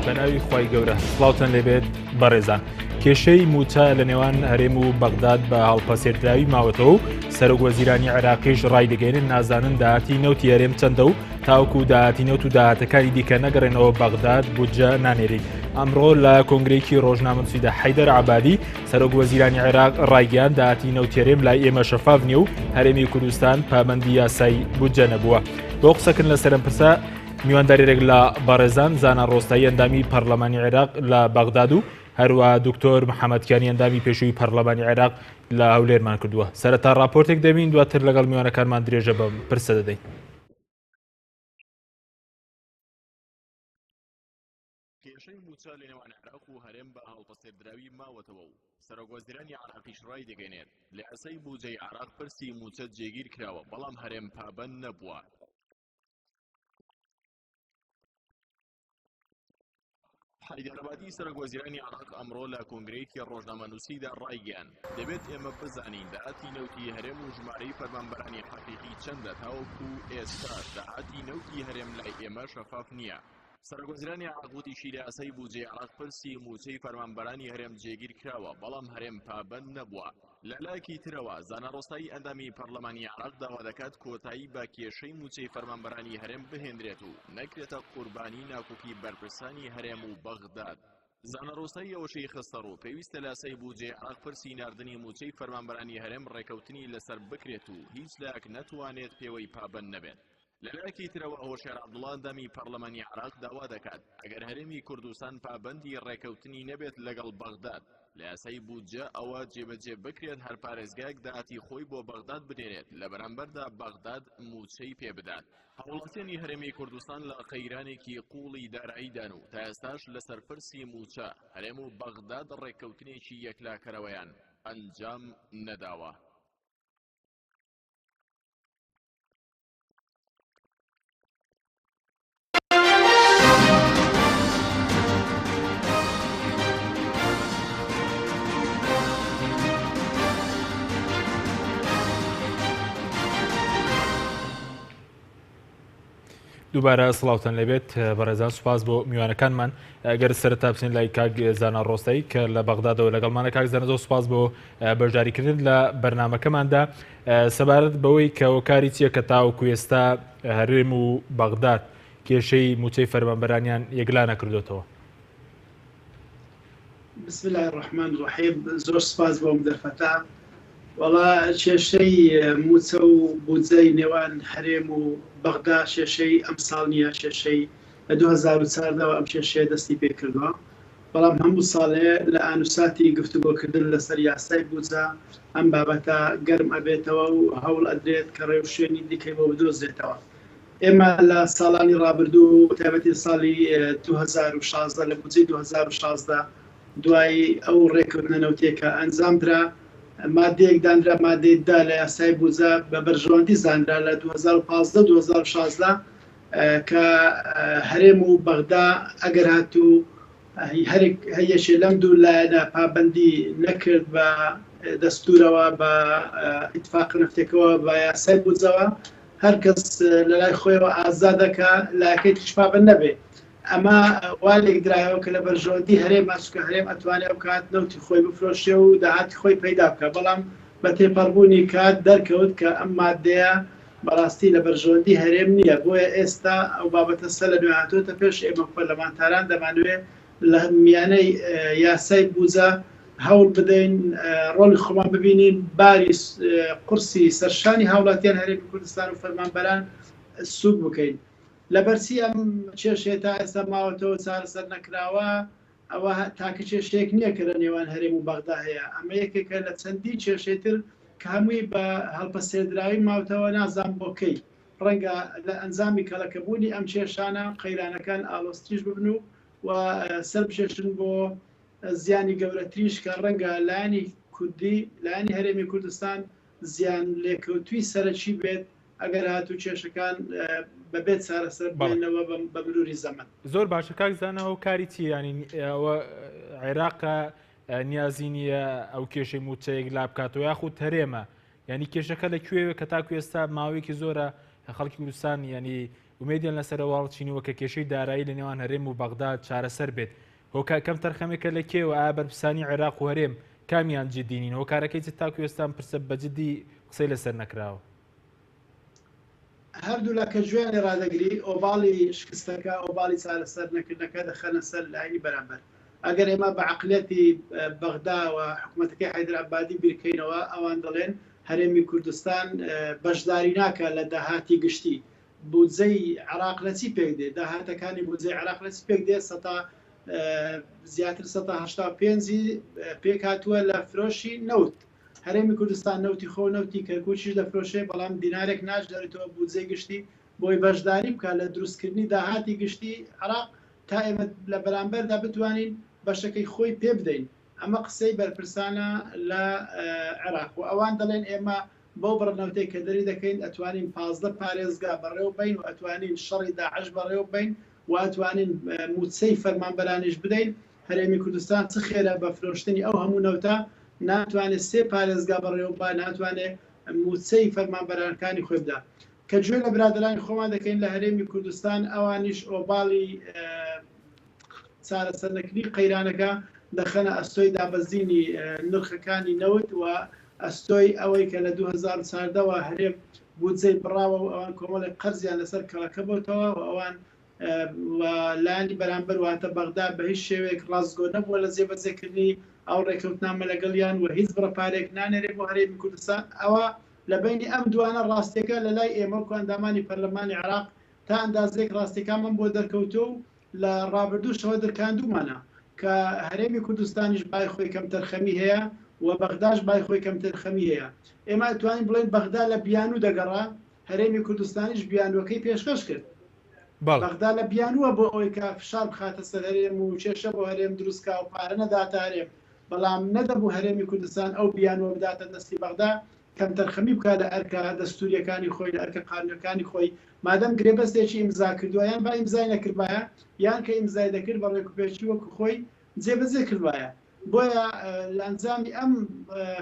بەناوی خوای گەورە سڵاوتان لێبێت بەڕێزان. کێشەی موچە لە نێوان هەرێم و بەغداد بە هەڵپەسێردراوی ماوەتەوە و سەرۆک وەزیرانی عێراقیش ڕایدەگەێنن نازانن داهاتی نەوتی هەرێم چەندە و تاوەکو داهاتی نەوت و داهاتەکانی دیکە نەگەڕێنەوە بەغداد بودجە نانێرین. ئەمڕۆ لە کۆنگرەیەکی ڕۆژنامەنووسیدا حەیدەر عەبادی سەرۆک وەزیرانی عێراق ڕایگەیاند داهاتی نەوتی هەرێم لای ئێمە شەفاف نییە و هەرێمی کوردستان پابەندی یاسای بودجە نەبووە. بۆ قسەکردن لەسەر ئەم پرسە میوانداریێک لە بەڕێزان زانا ڕۆستایی ئەندامی پەرلەمانی عێراق لە بەغداد و هەروە دکتۆر محەممەد کیانی ئەندامی پێشووی پەرلەمانی عێراق لە هەولێرمان کردووە. سەرەتا ڕاپۆرتێک دەبین دواتر لەگەڵ میوانەکانمان درێژە بەم پرسە دەدەین. کێشەی مووچە لە نێوان عێراق و هەرێم بە هەڵپەسێردراوی ماوەتەوە و سەرۆکوەزیرانی عێراقیش ڕایدەگەیەنێت، لە یاسای بووجەی عێراق پرسی مووچە جێگیر کراوە، بەڵام هەرێم پابەند نەبووە. حەیدەر عەبادی سەرۆکوەزیرانی عێراق ئەمڕۆ لە کۆنگرەیەکی ڕۆژنامەنووسیدا ڕایگەیاند، دەبێت ئێمە بزانین داهاتی نەوتی هەرێم و ژمارەی فەرمانبەرانی حەقیقی چەندە تاوەکو ئێستا داهاتی نەوتی هەرێم لای ئێمە شەفاف نییە. سەرۆکوەزیرانی عێراق وتیشی، لە یاسای بودجەی عێراق پرسی مووچەی فەرمانبەرانی هەرێم جێگیر کراوە، بەڵام هەرێم پابەند نەبووە. لە لایەکی ترەوە، زانا ڕۆستایی ئەندامی پەرلەمانی عێراق داوا دەکات کۆتایی بە کێشەی مووچەی فەرمانبەرانی هەرێم بهێنرێت و نەکرێتە قوربانی ناکۆکی بەرپرسانی هەرێم و بەغداد. زانا ڕۆستایی ئەوەشی خستەڕوو، پێویستە لە یاسای بودجەی عێراق پرسی ناردنی مووچەی فەرمانبەرانی هەرێم ڕێکەوتنی لەسەر بکرێت و هیچ لایەک نەتوانێت پێوەی پابەند نەبێت. لەلایەکی ترەوە هۆشیار عەبدوڵا ئەندامی پەرلەمانی عێراق داوا دەکات ئەگەر هەرێمی کوردستان پابەندی ڕێکەوتنی نەبێت لەگەڵ بەغداد لە یاسای بودجە ئەوە جێبەجێ بکرێت هەر پارێزگایەک داهاتی خۆی بۆ بەغداد بنێرێت لە بەرامبەردا بەغداد مووچەی پێ بدات. هاوڵاتیانی هەرێمی کوردستان لە قەیرانێکی قووڵی داراییدان و تا ئێستاش لەسەر پرسی مووچە هەرێم و بەغداد ڕێککەوتنێکی یەکلاکەرەوەیان ئەنجام نەداوە. دووبارە سڵاوتان لێبێت بەڕێزان سوپاس بۆ میوانەکانمان ئەگەر سەرەتا بچین لای کاک زانا ڕۆستایی کە لە بەغدادەوە لەگەڵمانە کاک زانا زۆر سوپاس بۆ بەشداریکردن لە بەرنمەکەماندا سەبارەت بەوەی کە هۆکاری چییە کە تاوەکو ئێستا هەرێم و بەغداد کێشەی مووچەی فەرمانبەرانیان یەکلا نەکردۆتەوە؟ بسم اللە الرحمن الرحیم زۆر سپاس بۆ ئەم دەرفەتە وەڵا کێشەی مووچە و بودجەی نێوان هەرێم و بەغدا کێشەی ئەمساڵ نییە کێشەی لە 2014 ەوە ئەم کێشەیە دەستی پێکردووە بەڵام هەموو ساڵێ لە ئانوساتی گفتوگۆکردن لەسەر یاسای بودجە ئەم بابەتە گەرم ئەبێتەوە و هەوڵ ئەدرێت کە ڕێوشوێنی دیکەی بۆ بدۆزرێتەوە. ئێمە لە ساڵانی ڕابردوو بەتایبەتی ساڵی 2016 لە بودجەی 2016 دوای ئەو ڕێککەوتنە نەوتیە کە ئەنجام درا مادەیەک دانرا مادەی دا لە یاسای بودجە بە بەرژەوەندی زانرا لە 2015 2016 کە هەرێم و بەغدا ئەگەر هاتوو هەر یەکێ لەم دوو لایەنە پابەندی نەکرد بە دەستورەوە بە ئیتفاق نەفتێکەوە بە یاسای بودجەوە هەر کەس لە لای خۆیەوە ئازادە کە لایەکەی تریش پابەند نەبێ ئەمە وا لێکدرایەوە کە لە بەرژەوەندی هەرێمە چونکە هەرێم ئەتوانێ ئەو کات نەوتی خۆی بفرۆشێ و داهاتی خۆی پەیدا بکا بەڵام بە تێپەڕبوونی کات دەرکەوت کە ئەم مادەیە بەڕاستی لە بەرژەوەندی هەرێم نییە، بۆیە ئێستا ئەو بابەتە سەر لە نوێ هاتۆتە پێش، ئێمە پەرلەمانتاران دەمانەوێت لە میانەی یاسای بوجە هەوڵ بدەین ڕۆڵی خۆمان ببینین، باری قورسی سەرشانی هاوڵاتیان هەرێمی کوردستان و فەرمانبەران سووک بکەین. لەبەرچی ئەم کێشەیە تا ئێستا ماوەتەوە چارەسەر نەکراوە؟ ئەوە تاکە کێشەیەک نییە کە لە نێوان هەرێم و بەغدا هەیە، ئەمە یەکێکە لە چەندین کێشەی تر کە هەمووی بە هەڵپەسێردراوی ماوتەوە، نازانم بۆ کەی، ڕەنگە لە ئەنجامی کەڵەکەبوونی ئەم کێشانە قەیرانەکان ئاڵۆزتریش ببن و و سەربکێشن بۆ زیانی گەورەتریش کە ڕەنگە لایەنی کوردی، لایەنی هەرێمی کوردستان زیان لێکەوتووی سەرەکی بێت ئەگەر هاتوو کێشەکان بەبێ چارەسەر بمێنەوە بە مروری زەمەن. زۆر باشە کاک زانا هۆکاری چیە یانی ئەوە عێراقە نیازی نییە ئەو کێشەی مووچەیەک لا بکاتەوە یاخود هەرێمە یعنی کێشەکە لە کوێوە کە تاکو ئێستا ماوەیەکی زۆرە خەڵکی کوردستان ینی ئومێدیان لەسەرەوە هەڵچینیوە کە کێشەی دارایی لە نێوان هەرێم و بەغدا چارەسەر بێت. هۆکار کەمتەرخەمێکە لە کێوە؟ ئایا بەرپرسانی عێراق و هەرێم کامیان جدی نین؟ هۆکارەکەی چ تاکو ئێستا ئەم پرسە بە جدی قسەی لەسەر نەکراوە؟ هەردوولا کە گوێیان لێ ڕادەگری ئۆباڵی شکستەکە، ئۆباڵی چارەسەر نەکردنەکە دەخەنە سەر لایەنی بەرامبەر. ئەگەر ئێمە بە عەقلیەتی بەغدا و حکومەتەکەی حەیدەر عەبادی بیرکەینەوە، ئەوان دەڵێن هەرێمی کوردستان بەشداری ناکات لە داهاتی گشتی. بودجەی عێراق لە چی پێک دێ؟ داهاتەکانی بودجەی عێراق لە چی پێک دێ؟ سەتا زیاتر 85% پێکهاتووە لە فرۆشی نەوت. هەرێمی کوردستان نەوتی خۆ و نەوتی کەرکوکیش دەفرۆشێ، بەڵام دینارێک ناژدەرێتەوە بودجەی گشتی بۆی بەشداری بکات لە دروستکردنی داهاتی گشتی عێراق تا ئێمە لە بەرامبەردا بتوانین بەشەکەی خۆی پێ بدەین. ئەمە قسەی بەرپرسانە لە عێراق و ئەوان دەڵێن ئێمە بەو بڕە نەوتەی کە دەری دەکەین ئەتوانین 15 پارێزگا بەڕێوە بەین و ئەتوانین شەڕی داعش بەڕێوە بەین و ئەتوانین مووچەی فەرمانبەرانیش بدەین. هەرێمی کوردستان چ خێرە بە فرۆشتنی ئەو هەموو نەوتە ناتوانێت سێ پارێزگا بەڕێوە ببا، ناتوانێت مووچەی فەرمانبەرانکانی خۆی بدا. کە گوێ لە برادەرانی خۆمان دەکەین لە هەرێمی کوردستان ئەوانیش ئۆباڵی چارەسەرنەکردنی قەیرانەکە دەخەنە ئەستۆی دابەزینی نرخەکانی نەوت و ئەستۆی ئەوەی کە لە 2014 وە هەرێم بودجەی بڕاوە و ئەوان کۆمەڵێک قەرزیان لەسەر کەڵەکە بۆتەوە و ئەوان و لایەنی بەرامبەر واتە بەغدا بە هیچ شێوەیەک ڕاستگۆ نەبووە لە جێبەجێکردنی ئەو ڕێکەوتنامە لەگەڵیان و هیچ بڕە پارەیەک نانێرێ بۆ هەرێمی کوردستان ئەوە لە بەینی ئەم دوانە ڕاستیەکە لە لای ئێمە وەکو ئەندامانی پەرلەمانی عێراق تا ئەندازەیەک ڕاستیەکانمان بۆ دەرکەوتووە و لە ڕابردووشەوە درکاندوومانە کە هەرێمی کوردستانیش بای خۆی کەمتەرخەمی هەیە و بەغداش بای خۆی کەمتەرخەمی هەیە. ئێمە ئەتوانین بڵێین بەغدا لە بیانوو دەگەڕا، هەرێمی کوردستانیش بیانووەکەی پێشکەش کرد. بەغدا لە بیانووە بۆ ئەوەی کە فشار بخاتە سەر هەرێم و کێشە بۆ هەرێم دروست کا و پارە نەداتە هەرێم، بەڵام نەدەبوو هەرێمی کوردستان ئەو بیانووە بداتە دەستی بەغدا کەمتەرخەمی بکات لە ئەرکە دەستوریەکانی خۆی، لە ئەرکە قانونیەکانی خۆی، مادەم گرێبەستێکی ئیمزا کردوە یان با ئیمزای نەکردبایە یان کە ئیمزای دەکرد بە ڕێکوپێکی وەکو خۆی جێبەجێ کردبایە. بۆیە لە ئەنجامی ئەم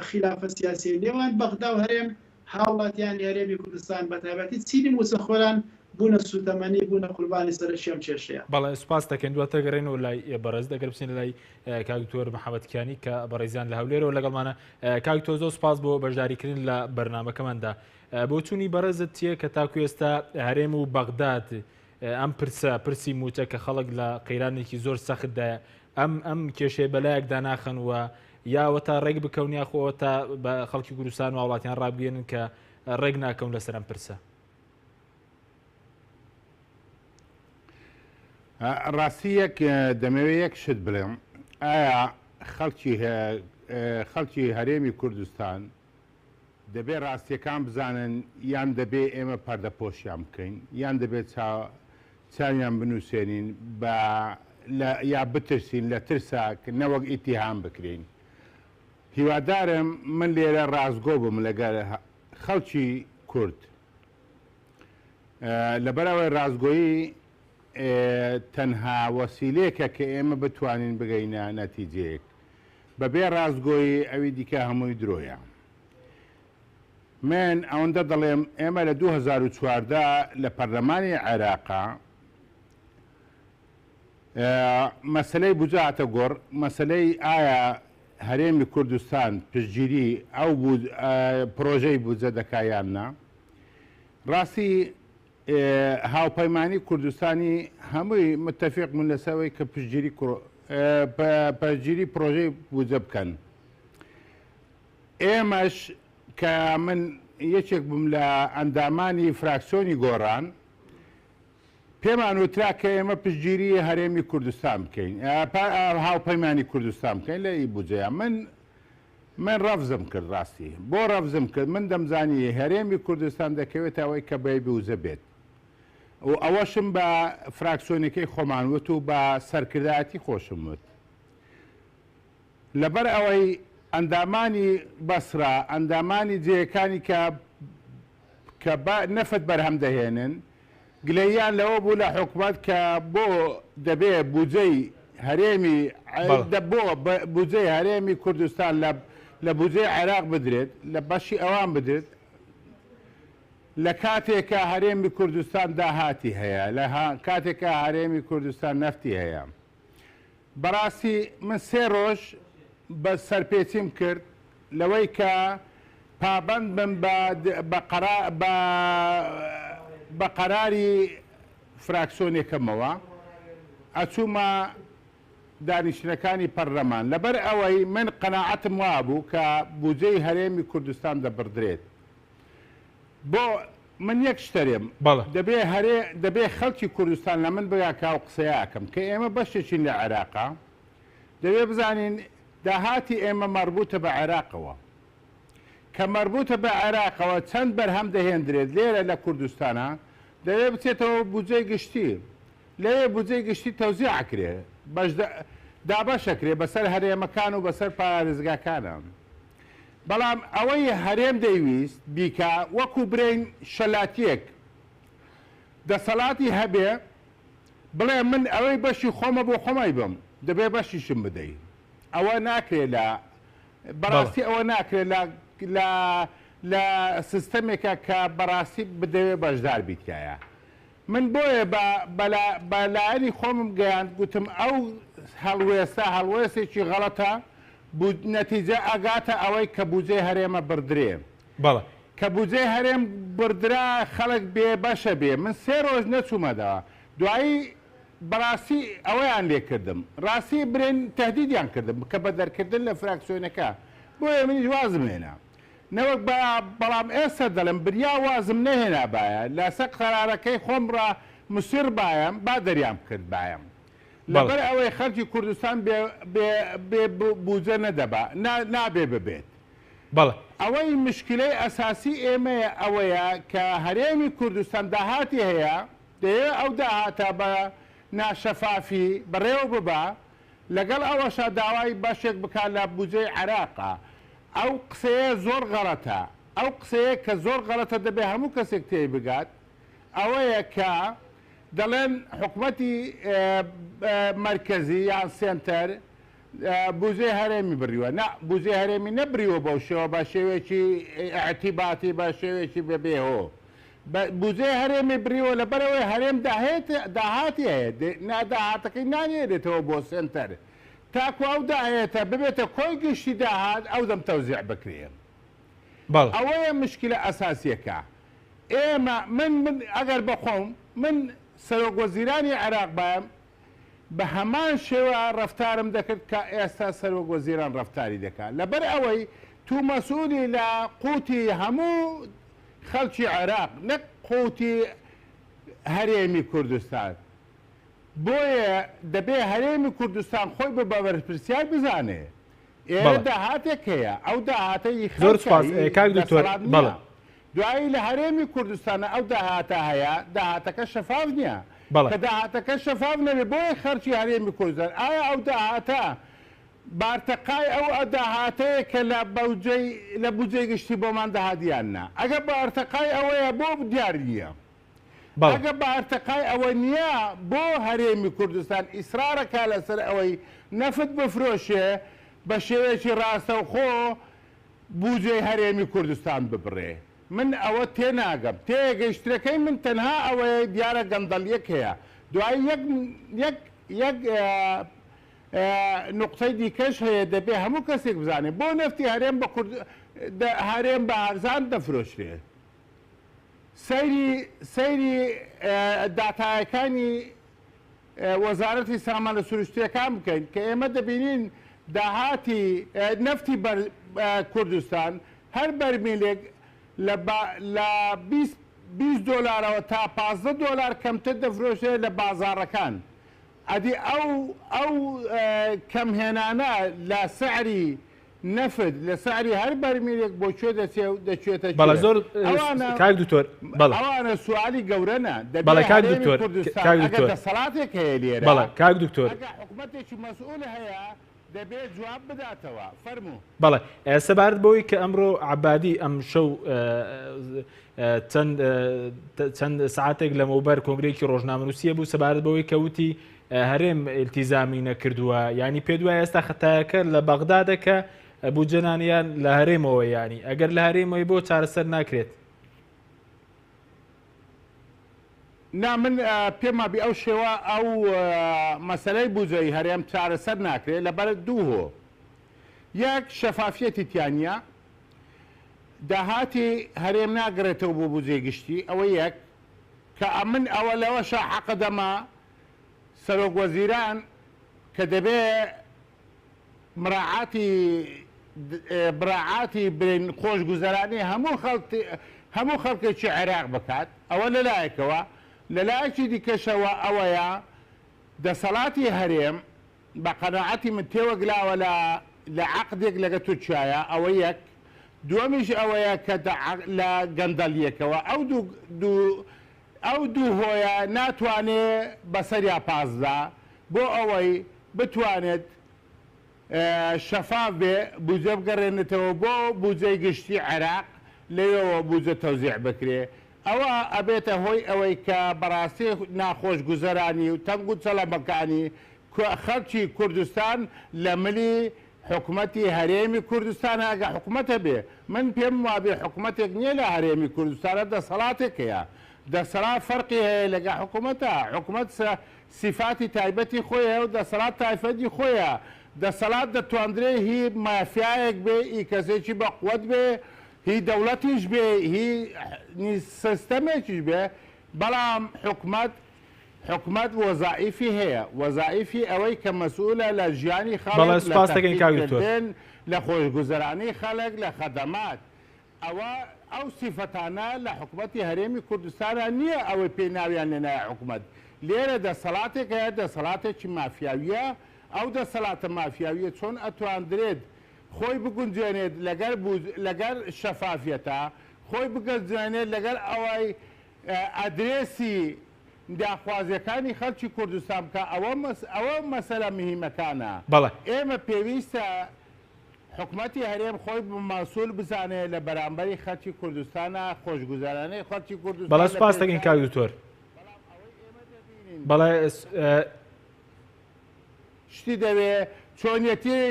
خیلافە سیاسیەی نێوان بەغدا و هەرێم، هاوڵاتیانی هەرێمی کوردستان بەتایبەتی چینی موچەخۆران بوونە سوتەمەنی، بوونە قوربانی سەرەکی ئەم کێشەیە. بەڵێ سوپاست دەکەین. دواتر دەگەڕێینەوە لای بەڕێزت ئەگەر بچینە لای کاک دکتۆر محەممەد کیانی کە بەڕێزیان لە هەولێرەوە لەگەڵمانە. کاک دکتۆر زۆر سوپاس بۆ بەشداریکردن لە بەرنامەکەماندا. بۆچوونی بەڕێزت چییە کە تاکو ئێستا هەرێم و بەغداد ئەم پرسە، پرسی مووچە کە خەڵک لە قەیرانێکی زۆر سەختدایە، ئەم ئەم کێشەیە بەلایەکدا ناخەن و یا ئەوەتا ڕێک بکەون یاخۆ ئەوەتا بە خەڵکی کوردستان و هاوڵاتیان ڕابگەیەنن کە ڕێک ناکەون لەسەر ئەم پرسە؟ ڕاستی یەک دەمەوێت یەک شت بڵێم ئایا خەڵکی خەڵکی هەرێمی کوردستان دەبێ ڕاستیەکان بزانن یان دەبێ ئێمە پەردەپۆشیان بکەین یان دەبێت چاویان بنووسێنین بە یا بترسین لە ترسا نەوەک ئیتیهام بکرین هیوادارم من لێرە ڕاستگۆ بم لەگەر خەڵکی کورد لەبەرئەوەی ڕاستگۆیی تەنها وەسیلەیەکە کە ئێمە بتوانین بگەینە نەتیجەیەک. بەبێ ڕاستگۆیی ئەوی دیکە هەمووی درۆیە. من ئەوەندە دەڵێم ئێمە لە 2014 لە پەرلەمانی عێراقا مەسەلەی بودجە هاتە گۆڕ، مەسەلەی ئایا هەرێمی کوردستان پشتگیری ئەو پرۆژەی بودجە دەکا یان نا. ڕاستی هاوپەیمانی کوردستانی هەمووی متەفیق بوون لەسەر ئەوەی کە پشتگیری پشتگیری پرۆژەی بودجە بکەن. ئێمەش کە من یەکێک بووم لە ئەندامانی فراکسیۆنی گۆڕان، پێمان وترا کە ئێمە پشتگیری هەرێمی کوردستان بکەین، هاوپەیمانی کوردستان بکەین لە ئی بودجەیە. من من ڕەفزم کرد ڕاستی. بۆ ڕەفزم کرد؟ من دەمزانی هەرێمی کوردستان دەکەوێتە ئەوەی کە بەی بوزە بێت و ئەوەشم بە فراکسیۆنەکەی خۆمان وت و بە سەرکردایەتی خۆشم وت. لەبەر ئەوەی ئەندامانی بەسرا، ئەندامانی جێیەکانی کە کە بە نەفت بەرهەم دەهێنن، گلەییان لەوە بوو لە حکومەت کە بۆ دەبێ بودجەی هەرێمی بۆ بودجەی هەرێمی کوردستان لە لە بودجەی عێراق بدرێت، لە بەشی ئەوان بدرێت. لە کاتێکا هەرێمی کوردستان داهاتی هەیە، لە کاتێکا هەرێمی کوردستان نەفتی هەیە. بەڕاستی من سێ ڕۆژ بە سەرپێچیم کرد لەوەی کە پابەند بم بە بە قەرا بە بە قەراری فراکسۆنێکەمەوە ئەچوومە دانیشتنەکانی پەرلەمان لەبەر ئەوەی من قەناعەتم وابوو کە بوجەی هەرێمی کوردستان دەبڕدرێت بۆ من یەک شتەرێم بەڵێ. دەبێ هەرێ دەبێ خەڵکی کوردستان لە من بگا کە ئەو قسەیە ئەکەم کە ئێمە بەشێکین لە عێراقا دەبێ بزانین داهاتی ئێمە مەڕبوتە بە عێراقەوە کە مەربوتە بە عێراقەوە چەند بەرهەم دەهێندرێت لێرە لە کوردستانا دەبێ بچێتەوە بودجەی گشتی لەوێ بودجەی گشتی تەوزیع ئەکرێ بەشدە دابەش ئەکرێ بەسەر هەرێمەکان و بەسەر پارێزگاکانا بەڵام ئەوەی هەرێم دەیویست بیکا وەکو برێین شەلاتیەک دەسەڵاتی هەبێ بڵێ من ئەوەی بەشی خۆمە بۆ خۆم ئەیبەم دەبێ بەشیشم بدەی ئەوە ناکرێ لە بەڕاستی ئەوە ناکرێ لە لە لە سیستەمێکە کە بەڕاستی بدەوێ بەشدار بیتایە من بۆیە بە بەلا بە لایەنی خۆمم گەیاند گوتم ئەو هەڵوێستە هەڵوێستێکی غەڵەتە بو نەتیجە ئەگاتە ئەوەی کە بوجەی هەرێمە بڕدرێ. بەڵێ. کە بوجەی هەرێم بڕدرا خەڵک بێ بەشە بێ من سێ ڕۆژ نەچوومە دەوە دوایی بەڕاستی ئەوەیان لێ کردم ڕاستی برێن تەهدیدیان کردم کە بە دەرکردن لە فراکسیۆنەکە بۆیە منیش وازم هێنا نەوەک بە بەڵام ئێستا دەڵێم بریا وازم نەهێنابایە لەسەر قەرارەکەی خۆم ڕا مسر بایم با دەریان بکردبایەم لەبەر ئەوەی خەڵکی کوردستان بێ بێ بێ بوجە نەدەبا نا نابێ ببێت. بەڵێ. ئەوەی مشکلەی ئەساسی ئێمەیە ئەوەیە کە هەرێمی کوردستان داهاتی هەیە دەیەوێ ئەو داهاتە بە ناشەفافی بەڕێوە ببا لەگەڵ ئەوەشا داوای بەشێک بکا لە بوجەی عێراقا ئەو قسەیە زۆر غەڵەتە ئەو قسەیە کە زۆر غەڵەتە دەبێ هەموو کەسێک تێی بگات ئەوەیە کە دەڵێن حکومەتی مەرکەزی یان سێنتەر بوجەی هەرێمی بڕیوە نا بوجەی هەرێمی نەبریوە بەو شێوە بە شێوەیەکی ئیعتیباتی بە شێوەیەکی بەبێ هۆ بوجەی هەرێمی بریوە لەبەرئەوەی هەرێم داهێت داهاتی هەیە نا داهاتەکەی نانێرێتەوە بۆ سێنتەر تاکو ئەو داهێتە ببێتە کۆی گشتی داهات ئەو دەم تەوزیع بکرێ بەڵێ. ئەوەیە مشکلە ئەساسیەکە ئێمە من من ئەگەر بەخۆم من سەرۆک وەزیرانی عێراق بایم بە هەمان شێوە ڕەفتارم دەکرد کە ئێستا سەرۆک وەزیران ڕەفتاری دەکات لەبەر ئەوەی تو مەسئولی لە قوتی هەموو خەڵکی عێراق نەک قوتی هەرێمی کوردستان بۆیە دەبێ هەرێمی کوردستان خۆی بە بەرپرسیار بزانێ ئێرە داهاتێک هەیە ئەو داهاتە ی زۆر خەڵکە سوپاس ی کاک دکتۆر دەسەڵات بەڵێ. نییە دوایی لە هەرێمی کوردستانە ئەو داهاتە هەیە داهاتەکە شەفاف نییە بەڵێ. کە داهاتەکە شەفاف نەبێ بۆیە خەرکی هەرێمی کوردستان ئایا ئەو داهاتە بارتەقای ئەو داهاتەیە کە لە بەوجەی لە بودجەی گشتی بۆمان دەهات یان نا؟ ئەگەر بارتەقای ئەوەیە بۆ دیار نییە؟ بەڵێ. ئەگەر بارتەقای ئەوە نییە بۆ هەرێمی کوردستان ئیسرارەکا لەسەر ئەوەی نەفت بفرۆشێ بە شێوەیەکی ڕاستەوخۆ بوجەی هەرێمی کوردستان ببڕێ؟ من ئەوە تێناگەم. تێگەیشتنەکەی من تەنها ئەوەیە دیارە گەندەڵیەک هەیە. دوایی یەک یەک یەک نوقتەی دیکەش هەیە دەبێ هەموو کەسێک بزانێ بۆ نەفتی هەرێم بە کورد هەرێم بە هەرزان دەفرۆشرێ سەیری سەیری داتایەکانی وەزارەتی سامانە سروشتیەکان بکەین کە ئێمە دەبینین داهاتی نەفتی بەر کوردستان هەر بەرمیلێک لە لە 20 دۆلارەوە تا 15 دۆلار کەمتر دەفرۆشرێت لە بازاڕەکان ئەدی ئەو ئەو کەم هێنانە لە سعری نەفت لە سعری هەر بەرمیلێک بۆ کوێ دەچێ و دەچێتە بەڵێ کوێ؟ زۆر ئەوانە کاک دکتۆر بەڵێ ئەوانە سوالی گەورەنە دەبێ بەڵێ کاک هەرێمی دکتۆر کوردستان کاک ئەگەر دکتۆر دەسەڵاتێک هەیە لێرە بەڵێ کاک دکتۆر ئەگە حکومەتێکی مەسئول هەیە دەبێ جواب بداتەوە فەرموو. بەڵێ سەبارەت بەوەی کە ئەمڕۆ عەبادی ئەمشەو چەند چەند سعاتێک لەمەوبەر کۆنگرێکی ڕۆژنامەنووسیە بوو سەبارەت بەوەی کە وتی هەرێم ئیلتیزامی نەکردووە ینی پێ دوای ئێستا خەتایەکە لە بەغدادە کە بودجەنانیان لە هەرێمەوە ینی ئەگەر لە هەرێمەوەی بۆ چارەسەر ناکرێت. نا من پێم وابی ئەو شێوە ئەو مەسەلەی بوجەی هەرێم چارەسەر ناکرێ لەبەر دوو هۆ یەک شەفافیەتی تیا نیە داهاتی هەرێم ناگرێتەوە بۆ بوجەی گشتی ئەوە یەک کە ئەمن ئەوە لەوەشا حەقە دەمە سەرۆک وەزیران کە دەبێ مراعاتی مراعاتی برین خۆشگوزەرانی هەموو خەڵک هەموو خەڵکێکی عێراق بکات ئەوە لەلایەکەوە لەلایەکی دیکەشەوە ئەوەیە دەسەڵاتی هەرێم بە قەناعەتی من تێوەگلاوە لە لە عەقدێک لەگە تورکیایە ئەوە یەک دووەمیش ئەوەیە کە لە گەندەڵیەکەوە ئەو دوو دوو ئەو دوو هۆیە ناتوانێ بەسەریا پاس دا بۆ ئەوەی بتوانێت شەفاف بێ بوجە بگەڕێنێتەوە بۆ بوجەی گشتی عێراق لەوێوە بوجە تەوزیع بکرێ ئەوە ئەبێتە هۆی ئەوەی کە بەڕاستی ناخۆشگوزەرانی و تەنگ و چەڵەمەکانی خەڵکی کوردستان لە ملی حکومەتی هەرێمی کوردستانە ئەگە حکومەت هەبێ من پێم وابێ حکومەتێک نیە لە هەرێمی کوردستانە دەسەڵاتێک هەیە دەسەڵات فەرقی هەیە لەگە حکومەتە حکومەت سیفاتی تایبەتی خۆی هەیە و دەسەڵات تایفەتی خۆیە دەسەڵات دەتواندرێ هی مافیایەک بێ ئی کەسێکی بە قوت بێ هی دەوڵەتیش بێ هی سیستەمێکیش بێ بەڵام حکومەت حکومەت وەزائیفی هەیە، وەزائیفی ئەوەی کە مەسئولە لە ژیانی بەڵێ خەڵک، لە سوپاست دەکەین تەرتیب کاک دکتۆر. کردن، لە خۆشگوزەرانی خەڵک، لە خەدەمات. ئەوە ئەو سیفەتانە لە حکومەتی هەرێمی کوردستانا نییە ئەوەی پێی ناویان لێنایە حکومەت. لێرە دەسەڵاتێک هەیە، دەسەڵاتێکی مافیاوییە، ئەو دەسەڵاتە مافیاوییە چۆن ئەتواندرێت خۆی بگونجێنێت لەگەر لەگەر شەفافیەتا، خۆی بگەنجێنێت لەگەر ئەوەی ئەدرێسی داخوازیەکانی خەلکی کوردستان بکا ئەوە ئەوە مەسەلە مهیمەکانە بەڵێ. ئێمە پێویستە حکومەتی هەرێم خۆی بە مەسول بزانێ لە بەرامبەری خەلکی کوردستانا خۆشگوزەرانی خەلکی بەڵێ کوردستان لە سوپاست دەکەین پێشە کاک دکتۆر. بەڵام ئەوەی ئێمە دەبینین بەڵێ. شتی دەوێ، چۆنیەتی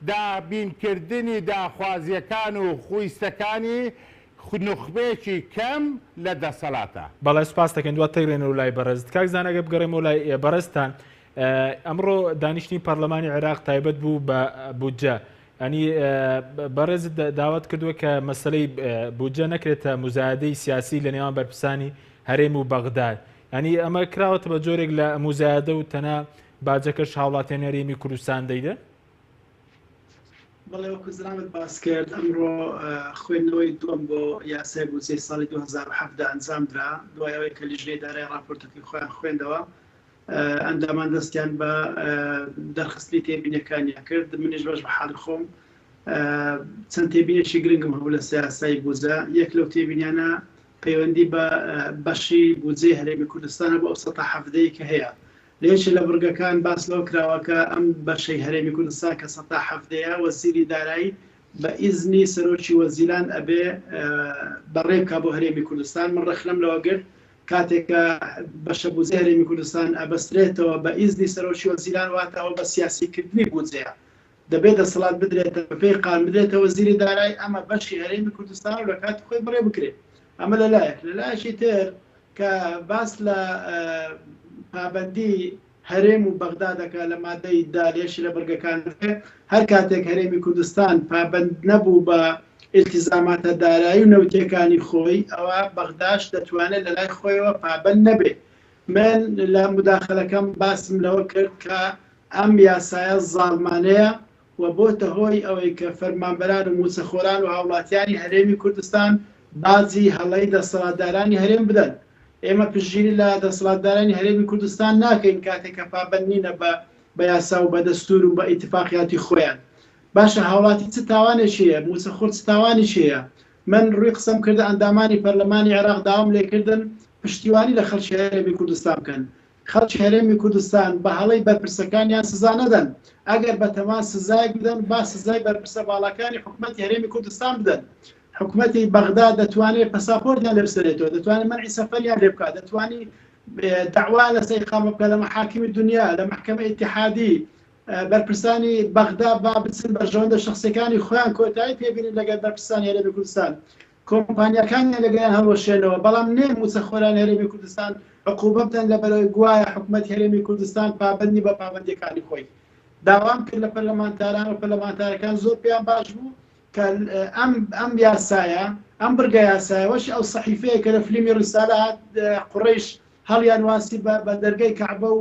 دابینکردنی داخوازییەکان و خویستەکانی نوخبەیەکی کەم لە دەسەڵاتە. بەڵێ سوپاست دەکەین دواتر دەگەڕێینەوە لای بەڕێزت کاک زانا گەر بگەڕێمەوە لای بەڕێزتان ئەمڕۆ دانیشتنی پەرلەمانی عێراق تایبەت بوو بە بودجە ئەنی بەڕێزت داوات کردووە کە مەسلەی بودجە نەکرێتە مزایدەی سیاسی لە نێوان بەرپرسانی هەرێم و بەغداد ینی ئەمە کراوەتە بە جۆرێک لە مزایدە و تەنها باجەکەش هاوڵاتیانی هەرێمی کوردستان دەیدەن؟ بەڵێ وەکو جەنابت باس کرد ئەمڕۆ خوێندنەوەی دووەم بۆ یاسای بودجەی ساڵی 2017 ئەنجام درا دوای ئەوەی کە لیژنەی دارای ڕاپۆرتەکەی خۆیان خوێندەوە ئەندامان دەستیان بە دەرخستنی تێبینەکانیان کرد منیش بەش بە حاڵی خۆم چەند تێبینێکی گرنگم هەبوو لە سیاسای بودجە یەک لەو تێبینیانە پەیوەندی بە بەشی بودجەی هەرێمی کوردستانە بۆ ئەو سەتا حەڤدەی کە هەیە لە یەکێ لە بڕگەکان باس لەوە کراوە کە ئەم بەشەی هەرێمی کوردستان کە سەتا حەڤدەیە وەزیری دارایی بە ئیزنی سەرۆکی وەزیران ئەبێ بەڕێ بکا بۆ هەرێمی کوردستان من ڕەخنەم لەوە گرت کاتێک کە بەشە بودجەی هەرێمی کوردستان ئەبەسترێتەوە بە ئیزنی سەرۆکی وەزیران واتە ئەوە بە سیاسی کردنی بودجەیە دەبێت دەسەڵات بدرێتە بەپێی قانون بدرێتە وەزیری دارایی ئەمە بەشی هەرێمی کوردستان و لە کاتی خۆی بڕێ بکرێ ئەمە لەلایەک لەلایەکی تر کە باس لە پابەندی هەرێم و بەغدا دەکا لە مادەی دا لێشی لە بڕگەکان هەر کاتێک هەرێمی کوردستان پابەند نەبوو بە ئیلتیزاماتە دارایی و نەوتیەکانی خۆی ئەوە بەغداش دەتوانێت لە لای خۆیەوە پابەند نەبێ من لە موداخەلەکەم باسم لەوە کرد کە ئەم یاسایە زاڵمانەیە و بۆتە هۆی ئەوەی کە فەرمانبەران و مووچەخۆران و هاوڵاتیانی هەرێمی کوردستان باجی هەڵەی دەسەڵاتدارانی هەرێم بدەن. ئێمە پشتگیری لە دەسەڵاتدارانی هەرێمی کوردستان ناکەین کاتێک کە پابەند نینە بە بە یاسا و بە دەستوور و بە ئیتفاقیاتی خۆیان. باشە هاوڵاتی چ تاوانێکی هەیە؟ مووچەخۆر چ تاوانێکی هەیە؟ من ڕووی قسەم کردە ئەندامانی پەرلەمانی عێراق داوام لێکردن پشتیوانی لە خەڵکی هەرێمی کوردستان بکەن. خەڵکی هەرێمی کوردستان بە هەڵەی بەرپرسەکانیان سزا نەدەن، ئەگەر بەتەمان سزایەک بدەن با سزای بەرپرسە باڵاکانی حکومەتی هەرێمی کوردستان بدەن. حکومەتی بەغدا دەتوانێت پەساپۆرتیان لێ بسەنێتەوە، دەتوانێت مەنعی سەفەریان لێ بکات، دەتوانی دەعوا لەسەر ئیقامە بکات لە مەحاکمی دنیا، لە مەحکەمە ئیتیحادی. بەرپرسانی بەغدا با بچن بەرژەوەندە شەخسیەکانی خۆیان کۆتایی پێبینن لەگەڵ بەرپرسانی هەرێمی کوردستان. کۆمپانیاکانیان لەگەڵیان هەڵوەشێنەوە، بەڵام نێ مووچەخۆرانی هەرێمی کوردستان. عقوبە بدەن لەبەرئەوەی گوایە حکومەتی هەرێمی کوردستان پابەند نیە بە پابەندیەکانی خۆی. داوام کرد لە پەرلەمانتاران و پەرلەمانتارەکان زۆر پێیان باش بوو کە ئەم ئەم یاسایە ئەم بڕگە یاسایە وەشی ئەو سەحیفەیە کە لە فلیمی ڕیسالە هات قوڕەیش هەڵیان واسی بە بە دەرگەی کەعبە و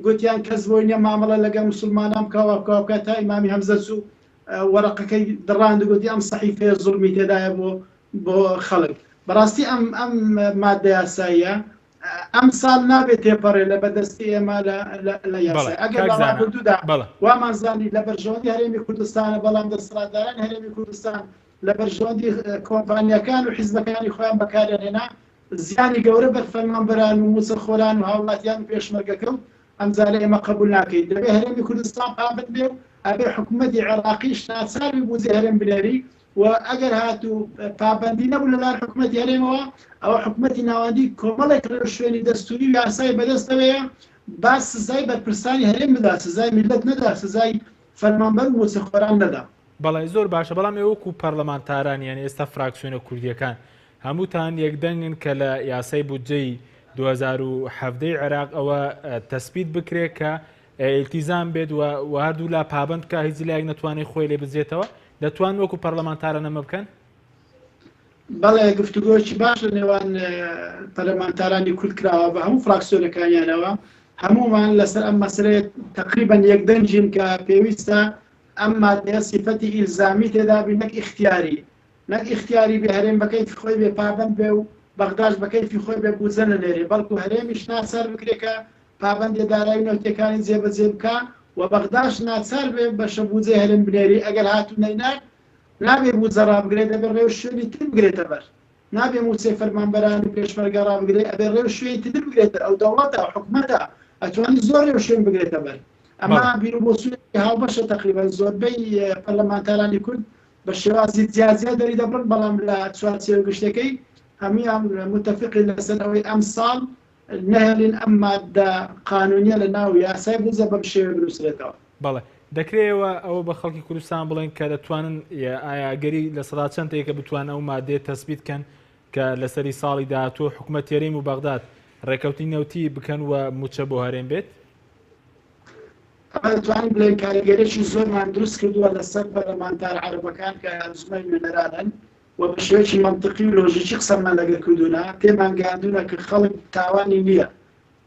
گوتیان کەس بۆی نیە مامەڵە لەگەڵ مسلمانان بکا وا بکا وا بکا تا ئیمامی هەمزە چوو وەرەقەکەی دڕاند و گوتی ئەم سەحیفەیە زوڵمی تێدایە بۆ بۆ خەڵک بەڕاستی ئەم ئەم مادە یاساییە ئەم ساڵ نابێت تێپەڕێ لە بەدەستی ئێمە لە یاسای ئەگەر لە ڕابردوودا وامان زانی لە بەرژەوەندی هەرێمی کوردستانە بەڵام دەسەڵاتداران هەرێمی کوردستان لە بەرژەوەندی کۆمپانیەکان و حیزبەکانی خۆیان بەکاریان هێنا زیانی گەورە بەر فەرمانبەران و مووچەخۆران و هاوڵاتیان و پێشمەرگە کەوت ئەمجارە ئێمە قبول ناکەین دەبێ هەرێمی کوردستان پابەند بێ و ئەبێ حکوومەتی عێراقیش ناچار بێ بودجەی هەرێم بنێری و ئەگەر هاتوو پابەندی نەبوو لەلایەن حکوومەتی هەرێمەوە ئەوە حکوومەتی ناوەندی کۆمەڵێک ڕێوشوێنی دەستوری و یاسایی بەدەستەوەیە با سزای بەرپرسانی هەرێم بدا سزای میللەت نەدا سزای فەرمانبەر و مووچەخۆران نەدا. بەڵێ زۆر باشە بەڵام ئێوە وەکو پەرلەمانتاران یانی ئێستا فراکسیۆنە کوردیەکان هەمووتان یەکدەنگن کە لە یاسای بودجەی 2017 عێراق ئەوە تەسبیت بکرێت کە ئیلتیزام بێت و هەردوو لا پابند بکە هیچ لایەک نەتوانێت خۆی لێ بزێتەوە دەتوان وەکو پەرلەمانتاران ئەمە بکەن؟ بەڵێ گفتوگۆیەکی باش لە نێوان پەرلەمانتارانی کورد کراوە بە هەموو فراکسیۆنەکانیانەوە هەموومان لەسەر ئەم مەسەلەیە تقریبا یەکدەنگین کە پێویستە ئەم مادەیە سیفەتی ئیلزامی تێدابی نەک ئیختیاری نەک ئیختیاری بێ هەرێم بە کەیفی خۆی بێ پابەند بێ و بەغداش بە کەیفی خۆی بێ بودجە نەنێرێ بەڵکو هەرێمیش ناچار بکرێ کە پابەندیە دارایی نەوتیەکانی جێبەجێ بکا و بەغداش ناچار بێ بەشە بودجەی هەرێم بنێری ئەگەر هاتوو نەینارد نابێ بودجە ڕابگرێ دەبێ ڕێوشوێنی تر بگرێتە بەر نابێ موچەی فەرمانبەران و پێشمەرگە ڕابگرێ ئەبێ ڕێوشوێنی تر بگرێتە ئەو دەوڵەتە حکومەتە ئەتوانی زۆر ڕێوشوێن بگرێتە بەر ئەمە بیروبۆچوونێکی هاوبەشە تەقریبەن زۆربەی پەرلەمانتارانی کورد بە شێوازی جیاجیا دەری دەبڕن بەڵام لە چوارچێوە گشتەکەی هەموویان متفقین لەسەر ئەوەی ئەم ساڵ نەهێڵین ئەم مادە قانونیە لە ناو یاسای بودجە بەم شێوەیە بنووسرێتەوە. بەڵێ دەکرێ ئێوە ئەوە بە خەڵکی کوردستان بڵێن کە دەتوانن ئایا ئەگەری لە سەدا چەند هەیە کە بتوانن ئەو مادەیە تەسبیت کەن کە لەسەری ساڵی داهاتوو حکومەت هەرێم و بەغداد ڕێکەوتنی نەوتی بکەن و مووچە بۆ هەرێم بێت؟ ئەمە دەتوانین بڵێین کاریگەریی زۆرمان دروست کردووە لەسەر پەرلەمانتارە عەرەبەکان کە ئەنجومەنی نوێنەرانن و بە شێوەیەکی مەنتقی و لۆژیکی قسەمان لەگەڵ کردوونە، تێمان گەیاندوونە کە خەڵک تاوانی نییە،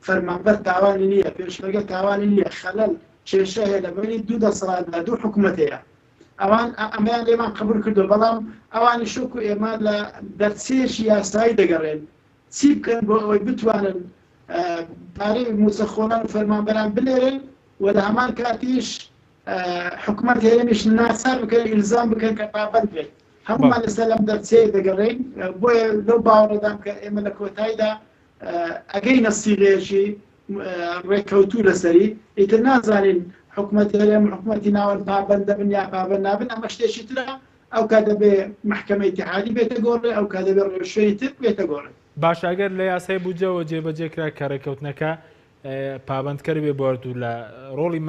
فەرمانبەر تاوانی نییە، پێشمەرگە تاوانی نییە، خەلەل، کێشە هەیە لە بەینی دوو دەسەڵاتدا، دوو حکومەت هەیە. ئەوان ئەمەیان لێمان قبوڵ کردووە، بەڵام ئەوانیش وەکو ئێمە لە دەرچەیەکی یاسایی دەگەڕێن، چی بکەن بۆ ئەوەی بتوانن پارەی مووچەخۆران و فەرمانبەران بنێرن و لە هەمان کاتیش حکومەت هەرێمیش ناچار بکەن ئیلزام بکەن کە پابەند بێت هەمومان لەسەر لەم دەرچەیە دەگەڕێین بۆیە لەو باوەڕەدام کە ئێمە لە کۆتاییدا ئەگەینە سیغەیەکی ڕێککەوتوو لەسەری ئیتر نازانین حکومەتی هەرێم حکومەتی ناوەند پابەند دەبن یا پابەند نابن ئەمە شتێکی ترە ئەو کات دەبێ مەحکەمەی ئیتیحادی بێتە گۆڕێ ئەو کات دەبێ ڕێوشوێنی تر بێتە گۆڕێ. باشە ئەگەر لە یاسای بودجەوە جێبەجێ کرا کە ڕێککەوتنەکە پابەندکەر بێ بۆ هەردوولا ڕۆڵی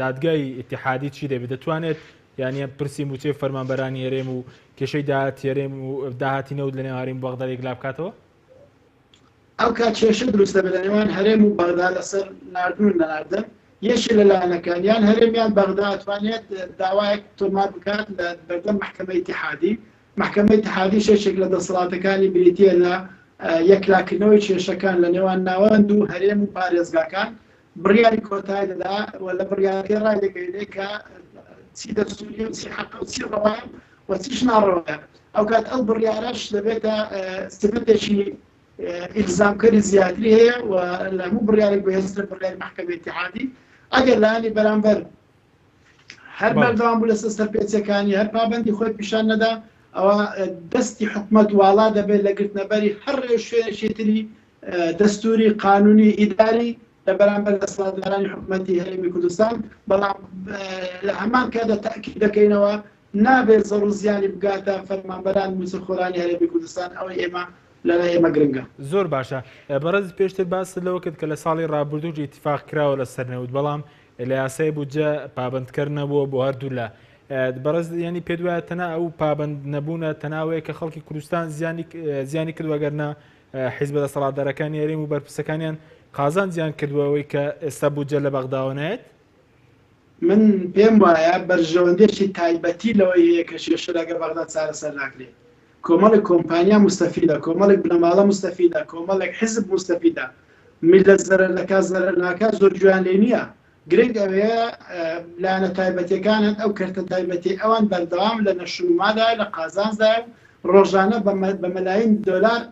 دادگای ئیتیحادی چی دەبێت دەتوانێت یانە پرسی موچەی فەرمانبەرانی هەرێم و کێشەی داهاتی هەرێم و داهاتی نەوت لە نێو هەرێم بەغدا یەکلا بکاتەوە؟ ئەو کات کێشە دروست دەبێت لە نێوان هەرێم و بەغدا لەسەر ناردن و نەناردن یەکێ لە لایەنەکان یان هەرێم یان بەغدا ئەتوانێت داوایەک تۆمار بکات لە بەردەم مەحکەمەی ئیتیحادی مەحکەمەی ئیتیحادیش یەکێک لە دەسەڵاتەکانی بریتییە لە یەکلاکردنەوەی کێشەکان لە نێوان ناوەند و هەرێم و پارێزگاکان بڕیاری کۆتایی دەدا و لە بڕیارەکەی ڕایدەگەیەنێ کە چی دەستووریە و چی حەقە و چی ڕەوایە و چیش ناڕەوایە ئەوکات ئەو بڕیارەش دەبێتە سبتێکی ئیلزامکەری زیاتری هەیە و لە هەموو بڕیارێک بەهێزترە بڕیاری مەحکەمەی ئیتیحادی ئەگەر لایەنی بەرامبەر هەر بەردەوام بوو لەسەر سەرپێچەکانی هەر پابەندی خۆی پیشان نەدا ئەوە دەستی حکومەت واڵا دەبێت لە گرتنەبەری هەر ڕێوشوێنێکی تری دەستوری قانونی ئیداری لە بەرامبەر دەسەڵاتدارانی حکومەتی هەرێمی کوردستان بەڵام لە هەمان کاتدا تەئکید دەکەینەوە نابێت زەڕ و زیانی بگاتە فەرمانبەران مووچەخۆرانی هەرێمی کوردستان ئەوەی ئێمە لەلای ئێمە گرنگە. زۆر باشە بەڕێز پێشتر باست لەوە کرد کە لە ساڵی ڕابردووش ئیتیفاق کراوە لەسەر نەوت بەڵام لە یاسای بودجە پابەندکەر نەبووە بۆ هەردوولا بەڕێز یعنی پێت وایە تەنها ئەو پابەند نەبوونە تەنها ئەوەیە کە خەڵکی کوردستان زیانی زیانی کردووە گەر نا. حیزبە دەسەڵاتدارەکانی هەرێم و بەرپرسەکانیان قازانجیان کردووە ئەوەی کە ئێستا بودجە لە بەغداوە نایەت؟ من پێم وایە بەرژەوەندێکی تایبەتی لەوەی هەیە کە کێشە لەگەڵ بەغدا چارەسەر ناکرێت. کۆمەڵێک کۆمپانیا موستەفیدە، کۆمەڵێک بنەماڵە موستەفیدە، کۆمەڵێک حیزب موستەفیدە. میللەت زەرەر دەکات زەرەر ناکات زۆر گوێیان لێ نییە. گرنگ ئەوەیە لایەنە تایبەتیەکانن ئەو کەرتە تایبەتی ئەوان بەردەوام لە نەشونمادایە لە قازانجدایە و ڕۆژانە بە مەلاین دۆلار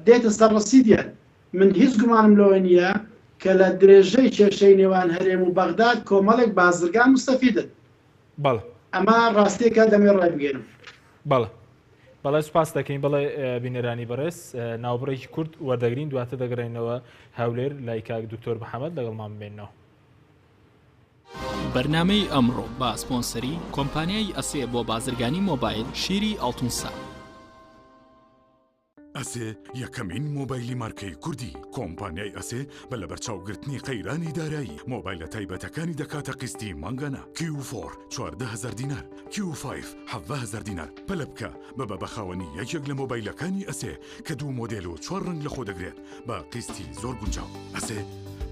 دێتە سەر ڕەسیدیان. من هیچ گومانم لەوە نییە کە لە درێژەی کێشەی نێوان هەرێم و بەغداد کۆمەڵێک بازرگان موستەفیدن. بەڵێ. ئەمە ڕاستیەکە دەمەوێت ڕایبگەیەنم. بەڵێ. بەڵێ سوپاست دەکەین. بەڵێ بینەرانی بەڕێز ناوبڕێکی کورت وەردەگرین دواتر دەگەڕێینەوە هەولێر لای کاک دکتۆر محەمەد لەگەڵمان بمێنەوە. بەرنامەی ئەمڕۆ بە سپۆنسەری کۆمپانیای ئەسێ بۆ بازرگانی مۆبایل شیری ئاڵتونسا. ئەسێ یەکەمین مۆبایلی مارکەی کوردی، کۆمپانیای ئەسێ بە لەبەرچاوگرتنی قەیرانی دارایی، مۆبایلە تایبەتەکانی دەکاتە قیستی مانگانە، کیو فۆر 14 هەزار دینار، کیو فایڤ 17 هەزار دینار، پەلە بکە ببە بە خاوەنی یەکێک لە مۆبایلەکانی ئەسێ کە دوو مۆدێل و چوار ڕەنگ لەخۆ دەگرێت بە قیستی زۆر گونجاو. ئەسێ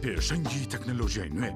پێشەنگی تەکنەلۆژیای نوێ.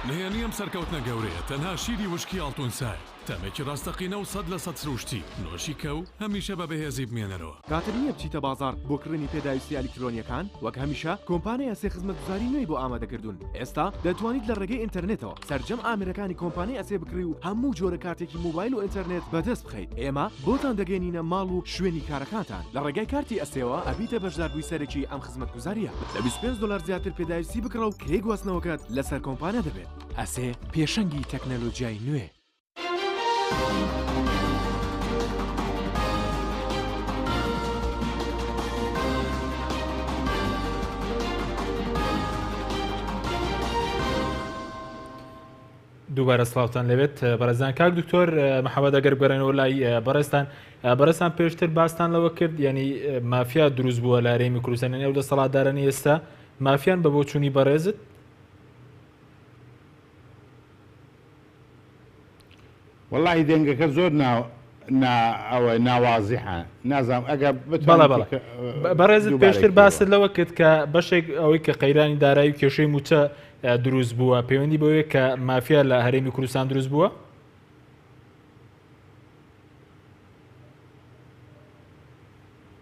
نهێنی ئەم سەرکەوتنە گەورەیە تەنها شیری وشکی ئاڵتونسایە، تامێکی ڕاستەقینە و 100% سروشتی، نۆشی کە و هەمیشە بە بەهێزی بمێنەرەوە. کاتت نییە بچیتە بازاڕ بۆ کڕینی پێداویستییە ئەلیکترۆنییەکان؟ وەک هەمیشە کۆمپانیای ئەسێ خزمەتگوزاری نوێی بۆ ئامادەکردوون. ئێستا دەتوانیت لە ڕێگەی ئینتەرنێتەوە سەرجەم ئامێرەکانی کۆمپانیای ئەسێ بکڕی و هەموو جۆرە کارتێکی مۆبایل و ئینتەرنێت بەدەست بخەیت. ئێمە بۆتان دەگەیەنینە ماڵ و شوێنی کارەکانتان. لە ڕێگای کارتی ئەسێوە ئەبیتە بەشداربووی سەرەکی ئەم خزمەتگوزارییە. لە 25 دۆلار زیاتر پێداویستی بکڕە و کرێی گواستنەوەکەت لەسەر کۆمپانیا دەبێت. ئەسێ پێشەنگی تەکنەلۆجیای نوێ. دووبارە سڵاوتان لەوێت بەڕێزان کاک دکتۆر محەممەد ئەگەر بگەڕێنەوە لای بەڕێزتان بەڕێزان پێشتر باستان لەوە کرد ینی مافیا دروست بووە لە هەرێمی کوردستان ئەو دەسەڵاتدارانی ئێستا مافیان بە بۆچوونی بەڕێزت وەڵاهی دەنگەکە زۆر نا ئەوە ناوازیحە نازانم ئەگەر بەڵێ بەڵێ بەڕێزت پێشتر باست لەوە کرد کە بەشێک ئەوەی کە قەیرانی دارایی و کێشەی موچە دروست بووە پەیوەندی بەوەیە کە مافیا لە هەرێمی کوردستان دروست بووە؟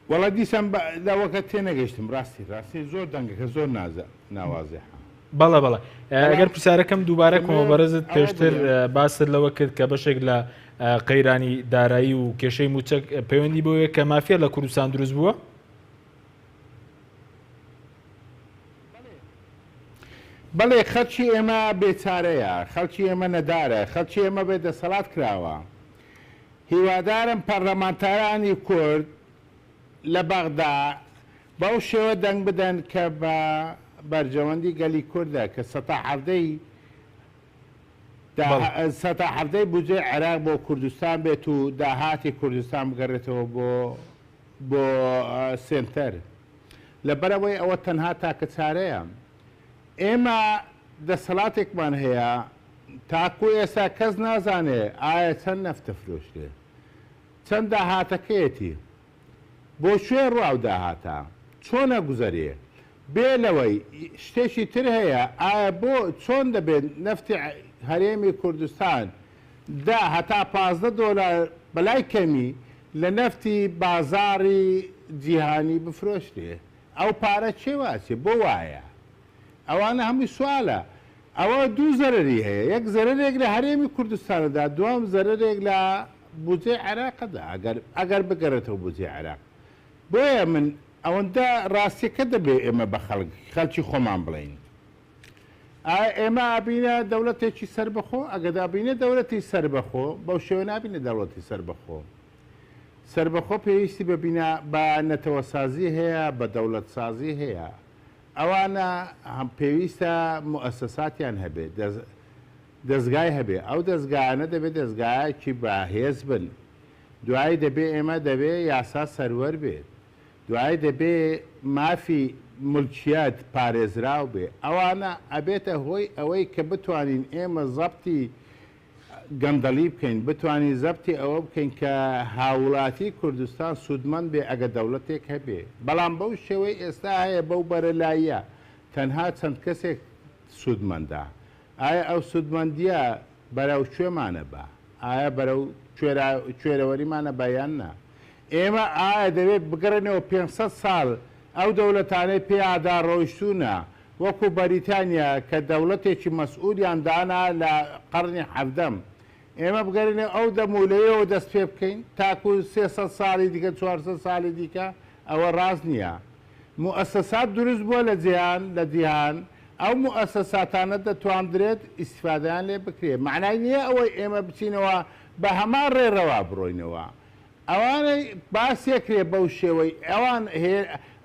وەڵا دیسان لەوەکە تێنەگەشتم ڕاستی ڕاستی زۆر دەنگەکە زۆر نازە ناوازیحە. بەڵێ بەڵێ ئەگەر پرسیارەکەم دووبارە کۆمە بەڕێزت پێشتر باست لەوە کرد کە بەشێک لە قەیرانی دارایی و کێشەی موچەک پەیوەندی بۆیە کە مافیا لە کوردستان دروست بووە؟ بەڵێ خەڵکی ئێمە بێچارەیە خەڵکی ئێمە نەدارە خەڵکی ئێمە بێ دەسەڵات کراوە هیوادارم پەرلەمانتارانی کورد لە بەغدا بەو شێوە دەنگ بدەن کە بە بەرژەوەندی گەلی کوردە کە سەتا حەڤدەی سەتا حەڤدەی بودجەی عێراق بۆ کوردستان بێت و داهاتی کوردستان بگەڕێتەوە بۆ بۆ سێنتەر لەبەرئەوەی ئەوە تەنها تاکە چارەیە ئێمە دەسەڵاتێکمان هەیە تاکو ئێستا کەس نازانێ ئایا چەند نەفت دەفرۆشرێ چەند داهاتەکەیەتی بۆ کوێ ڕوا ئەو داهاتە چۆن ئەگوزەرێ بێ لەوەی شتێکی تر هەیە ئایا بۆ چۆن دەبێت نەفتی هەرێمی کوردستان دە هەتا 15 دۆلار بەلای کەمی لە نەفتی بازاڕی جیهانی بفرۆشرێ ئەو پارە کێ واچێ بۆ وایە ئەوانە هەمووی سوالە ئەوە دوو زەرەری هەیە یەک زەرەرێک لە هەرێمی کوردستانەدا دوام زەرەرێک لە بودجەی عێراقدا ئەگەر ئەگەر بگەڕێتەوە بودجەی عێراق بۆیە من. ئەوەندە ڕاستیەکە دەبێ ئێمە بە خەڵک خەلکی خۆمان بڵێین ئایا ئێمە ئەبینە دەوڵەتێکی سەربەخۆ؟ ئەگەر ئەبینە دەوڵەتی سەربەخۆ بەو شێوە نابینە دەوڵەتی سەربەخۆ. سەربەخۆ پێویستی بە بینا بە نەتەوەسازی هەیە، بە دەوڵەتسازی هەیە. ئەوانە هەم پێویستە موئەسەساتیان هەبێ، دەزگای هەبێ. ئەو دەزگایانە دەبێ دەزگایەکی بەهێز بن. دوایی دەبێ ئێمە دەبێ یاسا سەروەر بێت. دوایی دەبێ مافی مولکیەت پارێزراو بێ. ئەوانە ئەبێتە هۆی ئەوەی کە بتوانین ئێمە زەبتی گەندەڵی بکەین، بتوانین زەبتی ئەوە بکەین کە هاووڵاتی کوردستان سوودمەند بێ ئەگەر دەوڵەتێک هەبێ. بەڵام بەو شێوەی ئێستا هەیە بەو بەرەلاییە تەنها چەند کەسێک سوودمەندە. ئایا ئەو سوودمەندییە بەرەو کوێمانە با؟ ئایا بەرەو کوێرەوەریمانە با یان نا؟ ئێمە ئایا دەبێت بگەڕێینەوە 500 ساڵ ئەو دەولەتانەی پێیادا ڕۆیشتوونە وەکو بەریتانیا کە دەوڵەتێکی مەسئولیان دانا لە قەڕنی حەڤدەم ئێمە بگەرێنەوە ئەو دەم و لەوێوە دەست پێ بکەین تاکو 300 ساڵی دیکە 400 ساڵی دیکە ئەوە ڕاست نییە موئەسەسات دروست بووە لە جیهان لە جیهان ئەو موئەسەساتانە دەتواندرێت ئیستیفادەیان لێ بکرێت مەعنای نییە ئەوەی ئێمە بچینەوە بە هەمان ڕێڕەوا بڕۆینەوە ئەوانەی باسیەکرێ بەو شێوەی ئەوان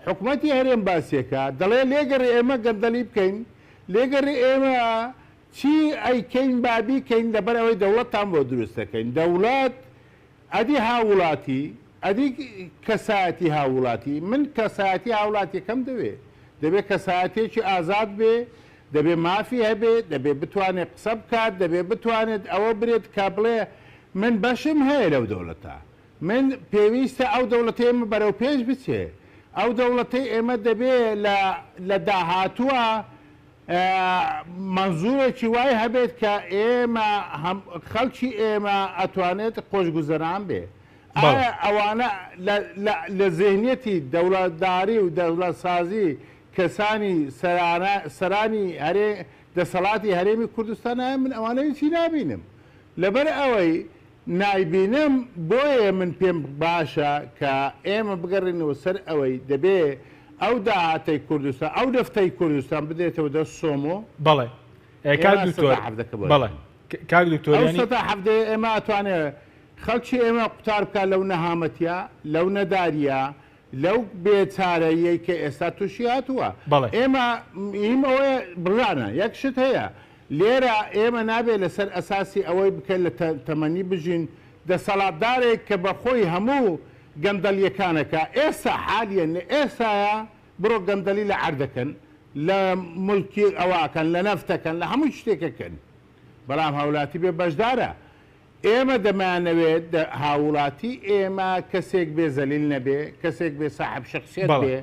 حکومەتی هەرێم باسیەکا دەڵێ لێگەڕێ ئێمە گەندەلی بکەین لێگەڕێ ئێمە چی ئەیکەین با بیکەین لەبەر ئەوەی دەوڵەتتان بۆ دروست دەکەین دەوڵەت ئەدی هاووڵاتی ئەدی کەسایەتی هاووڵاتی من کەسایەتی هاوڵاتیەکەم دەوێ دەبێ کەسایەتیەکی ئازاد بێ دەبێ مافی هەبێ دەبێ بتوانێت قسە بکات دەبێ بتوانێت ئەوە برێت کە بڵێ من بەشم هەیە لەو دەوڵەتە. من پێویستە ئەو دەوڵەتەی ئێمە بەرەو پێش بچێ. ئەو دەوڵەتەی ئێمە دەبێ لە لە داهاتووە مەنزوورێکی وای هەبێت کە ئێمە هەم خەڵکی ئێمە ئەتوانێت خۆشگوزەران بێ. ئایا ئەوانە لە لە لە زێهنیەتی دەوڵەتداری و دەوڵەتسازی کەسانی سەرانە سەرانی هەرێ دەسەڵاتی هەرێمی کوردستان ئایا من ئەوانە هیچی نابینم. لەبەر ئەوەی نایبینم بۆیە من پێم باشە کە ئێمە بگەڕێینەوە سەر ئەوەی دەبێ ئەو داهاتەی کوردستان ئەو نەفتەی کوردستان بدرێتەوە دەست سۆمۆ. بەڵێ کاک ئێمە دکتۆر سەتا حەڤدەکە بۆ بەڵێ دەکەین. کاک دکتۆر ئەو یانی. سەتا حەڤدەیە ئێمە ئەتوانێ خەڵکی ئێمە قوتار بکات لەو نەهامەتیە لەو نەداریە لەو بێ چارەییەی کە ئێستا توشی هاتووە. بەڵێ. ئێمە مهیم ئەوەیە بزانە یەک شت هەیە لێرە ئێمە نابێ لەسەر ئەساسی ئەوەی بکەین لە تەمەنی بژین دەسەڵاتدارێک کە بە خۆی هەموو گەندەڵیەکان ئەکا ئێستا حالیەن لە ئێستایا بڕۆ گەندەڵی لە عەردەکەن لە مڵکی ئەوە ئەکەن لە نەفتەکەن لە هەموو شتێکەکەن بەڵام هاولاتی بێ بەشدارە ئێمە دەمانەوێت هاووڵاتی ئێمە کەسێک بێ زەلیل نەبێ، کەسێک بێ ساحەب شەخسیەت بەڵێ. بێ،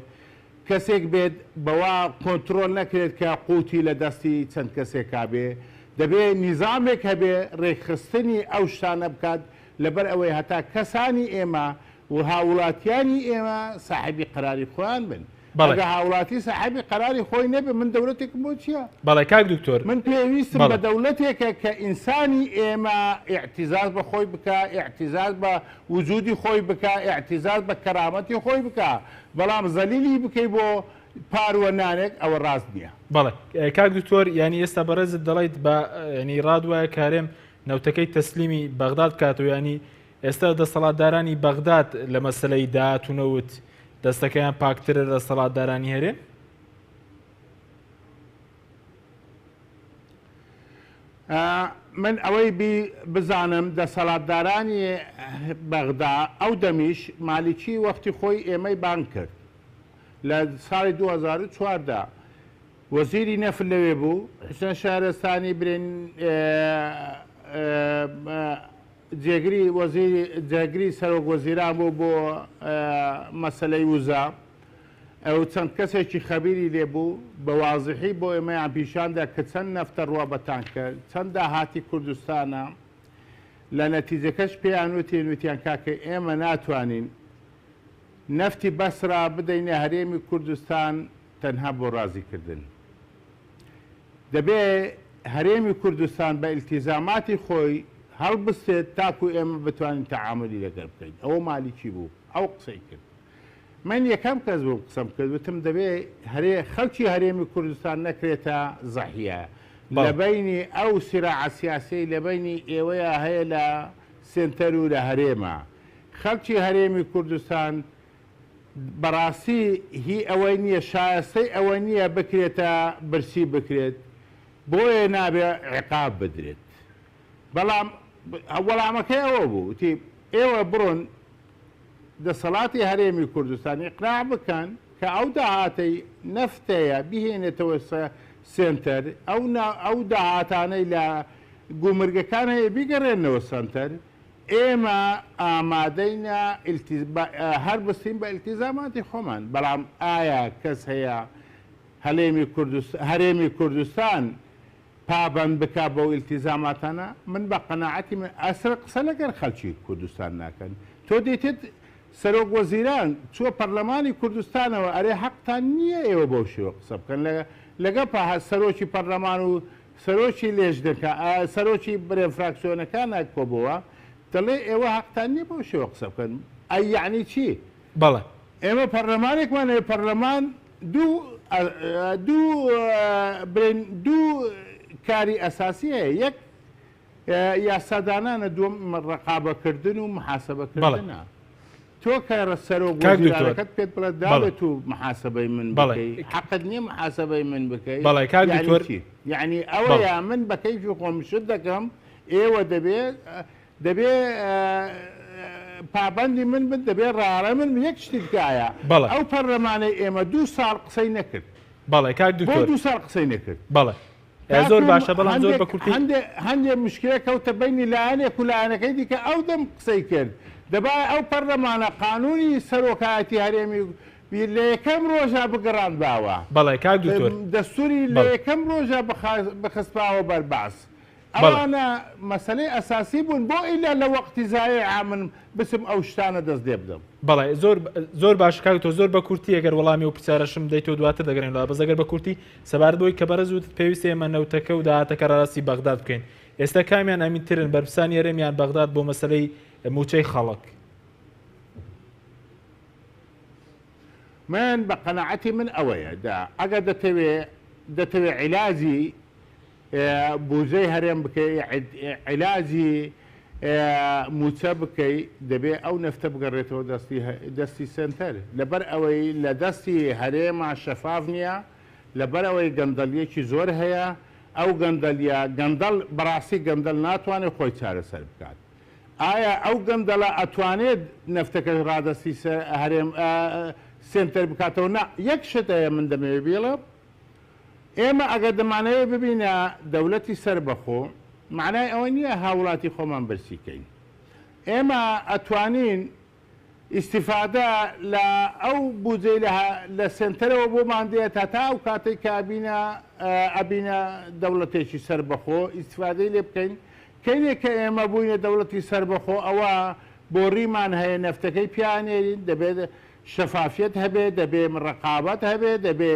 کەسێک بێت بەوە کۆنترۆل نەکرێت کە قوتی لە دەستی چەند کەسێکا بێ، دەبێ نیزامێک هەبێ رێکخستنی ئەو شتانە بکات، لەبەر ئەوەی هەتا کەسانی ئێمە و هاووڵاتیانی ئێمە ساحێبی قەراری خۆیان بن. بەڵێ. ئەگە هاوڵاتی ساحێبی قەراری خۆی نەبێ من دەولەتێکم بۆ چیە؟ بەڵێ کاک دکتۆر. من پێویستم بەڵێ. بە دەولەتێکە کە ئینسانی ئێمە ئیعتیزاز بە خۆی بکا، ئیعتیزاز بە وجودی خۆی بکا، ئیعتیزاز بە کەرامەتی خۆی بکا، بەڵام زەلیلی بکەی بۆ پاروە نانێک ئەوە ڕاست نیە. بەڵێ کاک دکتۆر یانی ئێستا بەڕێزت دەڵێیت بە یانی ڕات وایە کە هەرێم نەوتەکەی تەسلیمی بەغداد بکاتەوە یانی ئێستا دەسەڵاتدارانی بەغداد لە مەسەلەی داهات و نەوت دەستەکەیان پاکترە لە دەسەڵاتدارانی هەرێم؟ من ئەوەی بزانم دەسەڵاتدارانی بەغدا ئەو دەمیش مالیکی وەختی خۆی ئێمەی بانگ کرد لە ساڵی 2014 وەزیری نەفت لەوێ بوو حسێن شارستانی برێن جێگری وەزیری جێگری سەرۆک وەزیران بوو بۆ مەسەلەی وزە ئەو چەند کەسێکی خەبیری لێ بوو بە وازحی بۆ ئێمەیان پیشاندا کە چەند نەفتە ڕوا بە تانکەر چەند داهاتی کوردستانە لە نەتیجەکەش پێیان وتین وتیان کاکە ئێمە ناتوانین نەفتی بەسرا بدەینە هەرێمی کوردستان تەنها بۆ ڕازیکردن دەبێ هەرێمی کوردستان بە ئیلتیزاماتی خۆی هەڵبستێت تاکو ئێمە بتوانین تەعامولی لەگەر بکەین. ئەوە مالیکی بوو ئەو قسەی کرد. من یەکەم کەس بووم قسەم کرد وتم دەبێ هەرێ خەڵکی هەرێمی کوردستان نەکرێتە زەحیە لە بەینی ئەو سیراعە سیاسیەی لە بەینی ئێوەیا هەیە لە سێنتەر و لە هەرێما. خەڵکی هەرێمی کوردستان بەڕاستی هی ئەوەی نییە شایەستەی ئەوە نییە بکرێتە برسی بکرێت بۆیە نابێ عیقاب بدرێت. بەڵام وەڵامەکەی ئەوە بوو وتی ئێوە بڕۆن دەسەڵاتی هەرێمی کوردستان ئیقناع بکەن کە ئەو داهاتەی نەفتەیە بیهێنێتەوە سێنتەر، ئەو ئەو داهاتانەی لە گومرگەکان هەیە بیگەڕێننەوە سەنتەر، ئێمە ئامادەینە هەر بستین بە ئیلتیزاماتی خۆمان، بەڵام ئایا کەس هەیە هەرێمی کوردستان پابەند بکا بەو ئیلتیزاماتانە؟ من بە قەناعەتی من ئەسڵ قسە لەگەر خەلکی کوردستان ناکەن تۆ دێتێت سەرۆک وەزیران چوە پەرلەمانی کوردستانەوە ئەرێ حەقتان نیە ئێوە بەو شێوە قسە بکەن لە لەگە پە سەرۆکی پەرلەمان و سەرۆکی لێژنەکە سەرۆکی برێن فراکسیۆنەکانە کۆبۆوە دەڵێ ئێوە حەقتان نیە بەو شێوە قسە بکەن ئەی یەعنی چی؟ بەڵێ. ئێمە پەرلەمانێکمان هەیە پەرلەمان دوو دوو برێن دوو کاری ئەساسی هەیە یەک یاسادانانە دووەم ڕقابەکردن و محاسبەکردنە تۆ کە سەرۆک وەزیرانەکەت پێت بڵێ داڵێت و محاسبەی من بکەی حەقت نییە محاسبەی من بکەی بەڵێ کاک دکتۆر یعنی ئەوەیە من بە کەیفی خۆم شت دەکەم ئێوە دەبێت دەبێ پابەندی من بن دەبێ ڕاڕای من بن یەک شتی تکایە بەڵێ. ئەو پەرلەمانەی ئێمە دوو ساڵ قسەی نەکرد بەڵێ کاک بۆ دکتۆر دوو ساڵ قسەی نەکرد بەڵێ ئێ زۆر تاکو باشە بەڵام زۆر هەندێک بە کورتی هەندێ هەندێ مشکلە کەوتە بەینی لایەنێک و لایەنەکەی دیکە ئەو دەم قسەی کرد دەبایە ئەو پەرلەمانە قانونی سەرۆکایەتی هەرێمی لە یەکەم ڕۆژا بگەڕاندباوە بەڵێ کاک دکتۆر دەستوری لە بەڵێ یەکەم ڕۆژا بخستباوە بەر بەعس بەڵێ. ئەوانە مەسەلەی ئەساسی بوون بۆ ئیلا لە وەقتی زایعا من بچم ئەو شتانە دەست لێ بدەم. بەڵێ زۆر زۆر باشە کاک دکتۆر زۆر بە کورتی ئەگەر وەڵامی ئەو پرسیارەشم بدەیتەوە دواتر دەگەڕێینەوە بەس ئەگەر بە کورتی سەبارەت بەوەی کە بەڕێز وتت پێویستە ئێمە نەوتەکە و داهاتەکە ڕادەستی بەغداد بکەین ئێستا کامیان ئەمینترن بەرپرسانی هەرێم یان بەغداد بۆ مەسەلەی مووچەی خەڵک؟ من بە قەناعەتی من ئەوەیە دا ئەگەر دەتەوێ دەتەوێ عیلاجی بوجەی هەرێم بکەی عیلاجی موچە بکەی دەبێ ئەو نەفتە بگەڕێتەوە دەستی دەستی سێنتەر لەبەر ئەوەی لە دەستی هەرێما شەفاف نییە لەبەر ئەوەی گەندەڵیەکی زۆر هەیە ئەو گەندەلیە گەندەڵ بەڕاستی گەندەل ناتوانێت خۆی چارەسەر بکات ئایا ئەو گەندەڵە ئەتوانێت نەفتەکەش ڕادەستی هەرێم سێنتەر بکاتەوە نا یەک شت هەیە من دەمەوێت بیڵێم ئێمە ئەگەر دەمانەوێت ببینە دەولەتی سەربەخۆ مەعنای ئەوە نییە هاوڵاتی خۆمان برسی کەین. ئێمە ئەتوانین ئیستیفادە لە ئەو بودجەی لە لە سێنتەرەوە بۆمان دێت هەتا ئەو کاتەی کە ئەبینە ئەبینە دەوڵەتێکی سەربەخۆ ئیستیفادەی لێ بکەین. کەینێ کە ئێمە بووینە دەوڵەتی سەربەخۆ ئەوە بۆڕیمان هەیە نەفتەکەی پیا ئەنێرین دەبێت شەفافیەت هەبێ، دەبێ ڕەقابەت هەبێ، دەبێ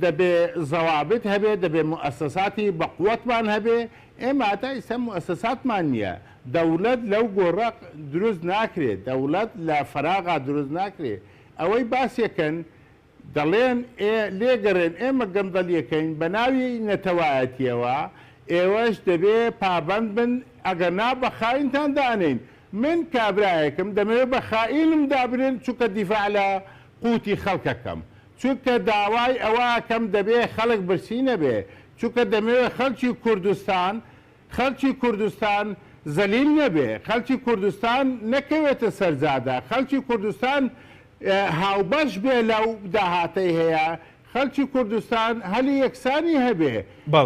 دەبێ زەوابت هەبێ، دەبێ موئەسەساتی بەقوەتمان هەبێ، ئێمە هەتا ئیستا موئەسەساتمان نییە، دەوڵەت لەو گۆڕە دروست ناکرێ، دەوڵەت لە فەراغا دروست ناکرێ، ئەوەی باسیەکەن دەڵێن ئێ لێگەڕێن ئێمە گەندەڵیەکەین بە ناوی نەتەوایەتیەوە ئێوەش دەبێ پابەند بن ئەگەر نا بە خائینتان دانێین من کابرایەکم دەمەوێ بە خائینم دابنێن چونکە دیفاع لە قوتی خەڵکەکەم چونکە داوای ئەوە ئەکەم دەبێ خەڵک برسی نەبێ چونکە دەمەوێ خەڵکی کوردستان خەڵکی کوردستان زەلیل نەبێ، خەڵکی کوردستان نەکەوێتە سەر جادە، خەڵکی کوردستان هاوبەش بێ لەو داهاتەی هەیە، خەڵکی کوردستان هەلی یەکسانی هەبێ.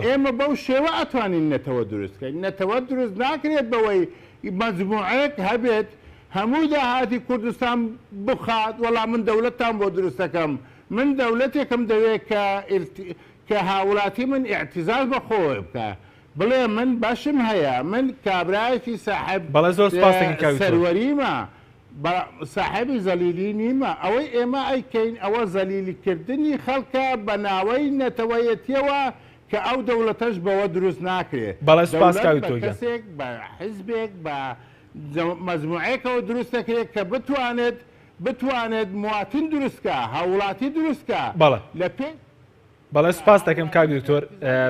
ئێمە بەو شێوە ئەتوانین نەتەوە دروست کەین. نەتەوە دروست ناکرێت بەوەی مەجموعەیەک هەبێت هەموو داهاتی کوردستان بخات، وەڵا من دەولەتتان بۆ دروست دەکەم، من دەولەتێکم دەوێ کە کە هاوڵاتی من ئیعتیزاز بە خۆوە بکا، بڵێ من بەشم هەیە، من کابرایەکی ساحێب بەڵێ زۆر سوپاس دەکەین کاک دکتۆر. سەروەریمە، بەڵام ساحێبی زەلیلی نیمە، ئەوەی ئێمە ئەیکەین ئەوە زەلیلی کردنی خەڵکە بە ناوەی نەتەوەیەتیەوە کە ئەو دەوڵەتەش بەوە دروست ناکرێ، بەڵێ سوپاس دەوڵەت کاک بە دکتۆر گیان. کەسێک، بە حیزبێک، بە مەجموعەیەکەوە دروست دەکرێ کە بتوانێت. بتوانێت مواتن دروست کا، هاووڵاتی دروست کا، بەڵێ. لە پێش. بەڵێ سوپاس دەکەم کاک دکتۆر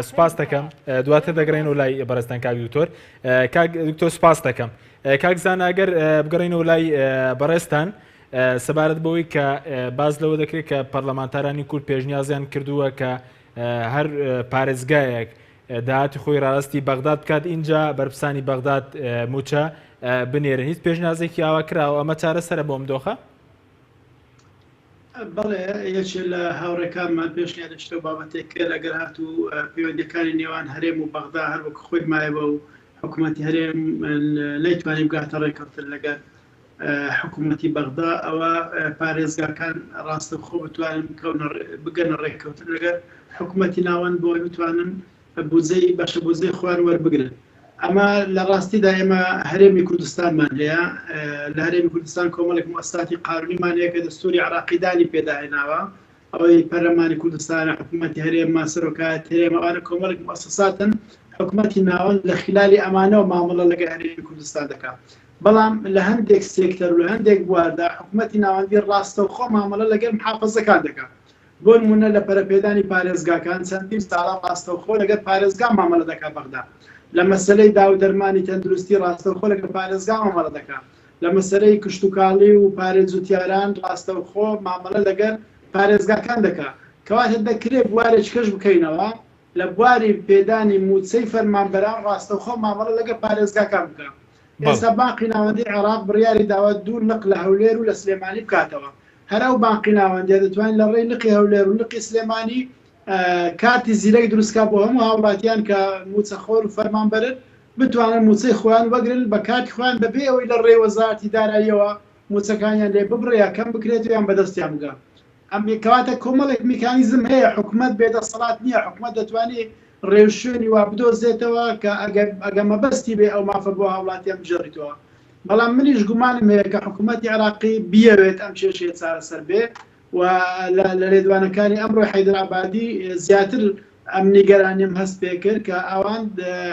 سوپاس دەکەم دواتر دەگەڕێنەوە لای بەڕێزتان کاک دکتۆر کاک دکتۆر سوپاس دەکەم کاک زانا ئەگەر بگەڕێنەوە لای بەڕێزتان سەبارەت بەوەی کە باز لەوە دەکرێت کە پەرلەمانتارانی کورد پێشنیازیان کردووە کە هەر پارێزگایەک داهاتی خۆی ڕاستی بەغداد بکات اینجا بەرپرسانی بەغداد موچە بنێرن هیچ پێشنیازێکی ئاوا کراوە ئەمە چارەسەرە بۆم دۆخە؟ بەڵێ یەکێ لە هاوڕێکانمان پێشنیارێکی لەو بابەتەی کرد ئەگەر هاتوو پەیوەندیەکانی نێوان هەرێم و بەغدا هەر وەک خۆی مایەوە و حکوومەتی هەرێم نەیتوانی بگاتە ڕێککەوتن لەگەر حکوومەتی بەغدا ئەوە پارێزگاکان ڕاستەوخۆ بتوانن بکەونە بگەنە ڕێککەوتن لەگەر حکوومەتی ناوەند بۆی بتوانن بودجەی بەشە بودجەی خۆیان وەربگرن. ئەمە لە ڕاستیدا ئێمە هەرێمی کوردستانمان هەیە، لە هەرێمی کوردستان کۆمەڵێک موئەسساتی قانونیمان هەیە کە دەستوری عێراقی دانی پێدا هێناوە، ئەوەی پەرلەمانی کوردستانە، حکوومەتی هەرێمە، سەرۆکایەتی هەرێمە، ئەوانە کۆمەڵێک موئەسساتن حکوومەتی ناوەند لە خلالی ئەمانەوە مامەڵە لەگەڵ هەرێمی کوردستان دەکات. بەڵام لە هەندێک سێکتەر و لە هەندێک بواردا حکوومەتی ناوەندی ڕاستەوخۆ مامەڵە لەگەڵ محافەزەکان دەکات. بۆ نموونە لە پەرەپێدانی پارێزگاکان چەندین ساڵە ڕاستەوخۆ لەگەڵ پارێزگا مامەڵە دەکات بەغدا لە مەسەلەی داو دەرمانی تەندروستی ڕاستەوخۆ لەگەڵ پارێزگا مامەڵە دەکات لە مەسەلەی کشتوکاڵی و پارێ جوتیاران ڕاستەوخۆ مامەڵە لەگەل پارێزگاکان دەکات کەواتە دەکرێت بوارێکی کەش بکەینەوە لە بواری پێدانی مووچەی فەرمانبەران ڕاستەوخۆ مامەڵە لەگەڵ پارێزگاکان بکات ئێستا بانقی ناوەندی عێراق بڕیاری داوە دوو لق لە هەولێر و لە سلێمانی بکاتەوە هەر ئەو بانقی ناوەندیە دەتوانین لە ڕێی لقی هەولێر و لقی سلێمانی کارتی زیرەک دروستکا بۆ هەموو هاوڵاتیان کە مووچەخۆر و فەرمانبەرن بتوانن مووچەی خۆیان وەگرن بە کارتی خۆیان بەبێ ئەوەی لە ڕێی وەزارەتی داراییەوە مووچەکانیان لێ ببڕێ یا کەم بکرێت و یان بەدەستیان بگا. ئەم کەواتە کۆمەڵێک میکانیزم هەیە حکومەت بێدەسەڵات نییە حکومەت دەتوانێت ڕێوشوێنی وا بدۆزێتەوە کە ئەگەر ئەگە مەبەستی بێ ئەو مافە بۆ هاوڵاتیان بگێڕیتەوە بەڵام منیش گومانم هەیە کە حکوومەتی عێراقی بیەوێت ئەم کێشەیە چارەسەر بێ و لە لێدوانەکانی ئەمڕۆی حەیدەر عەبادی زیاتر ئەم نیگەرانیم هەست پێ کرد کە ئەوان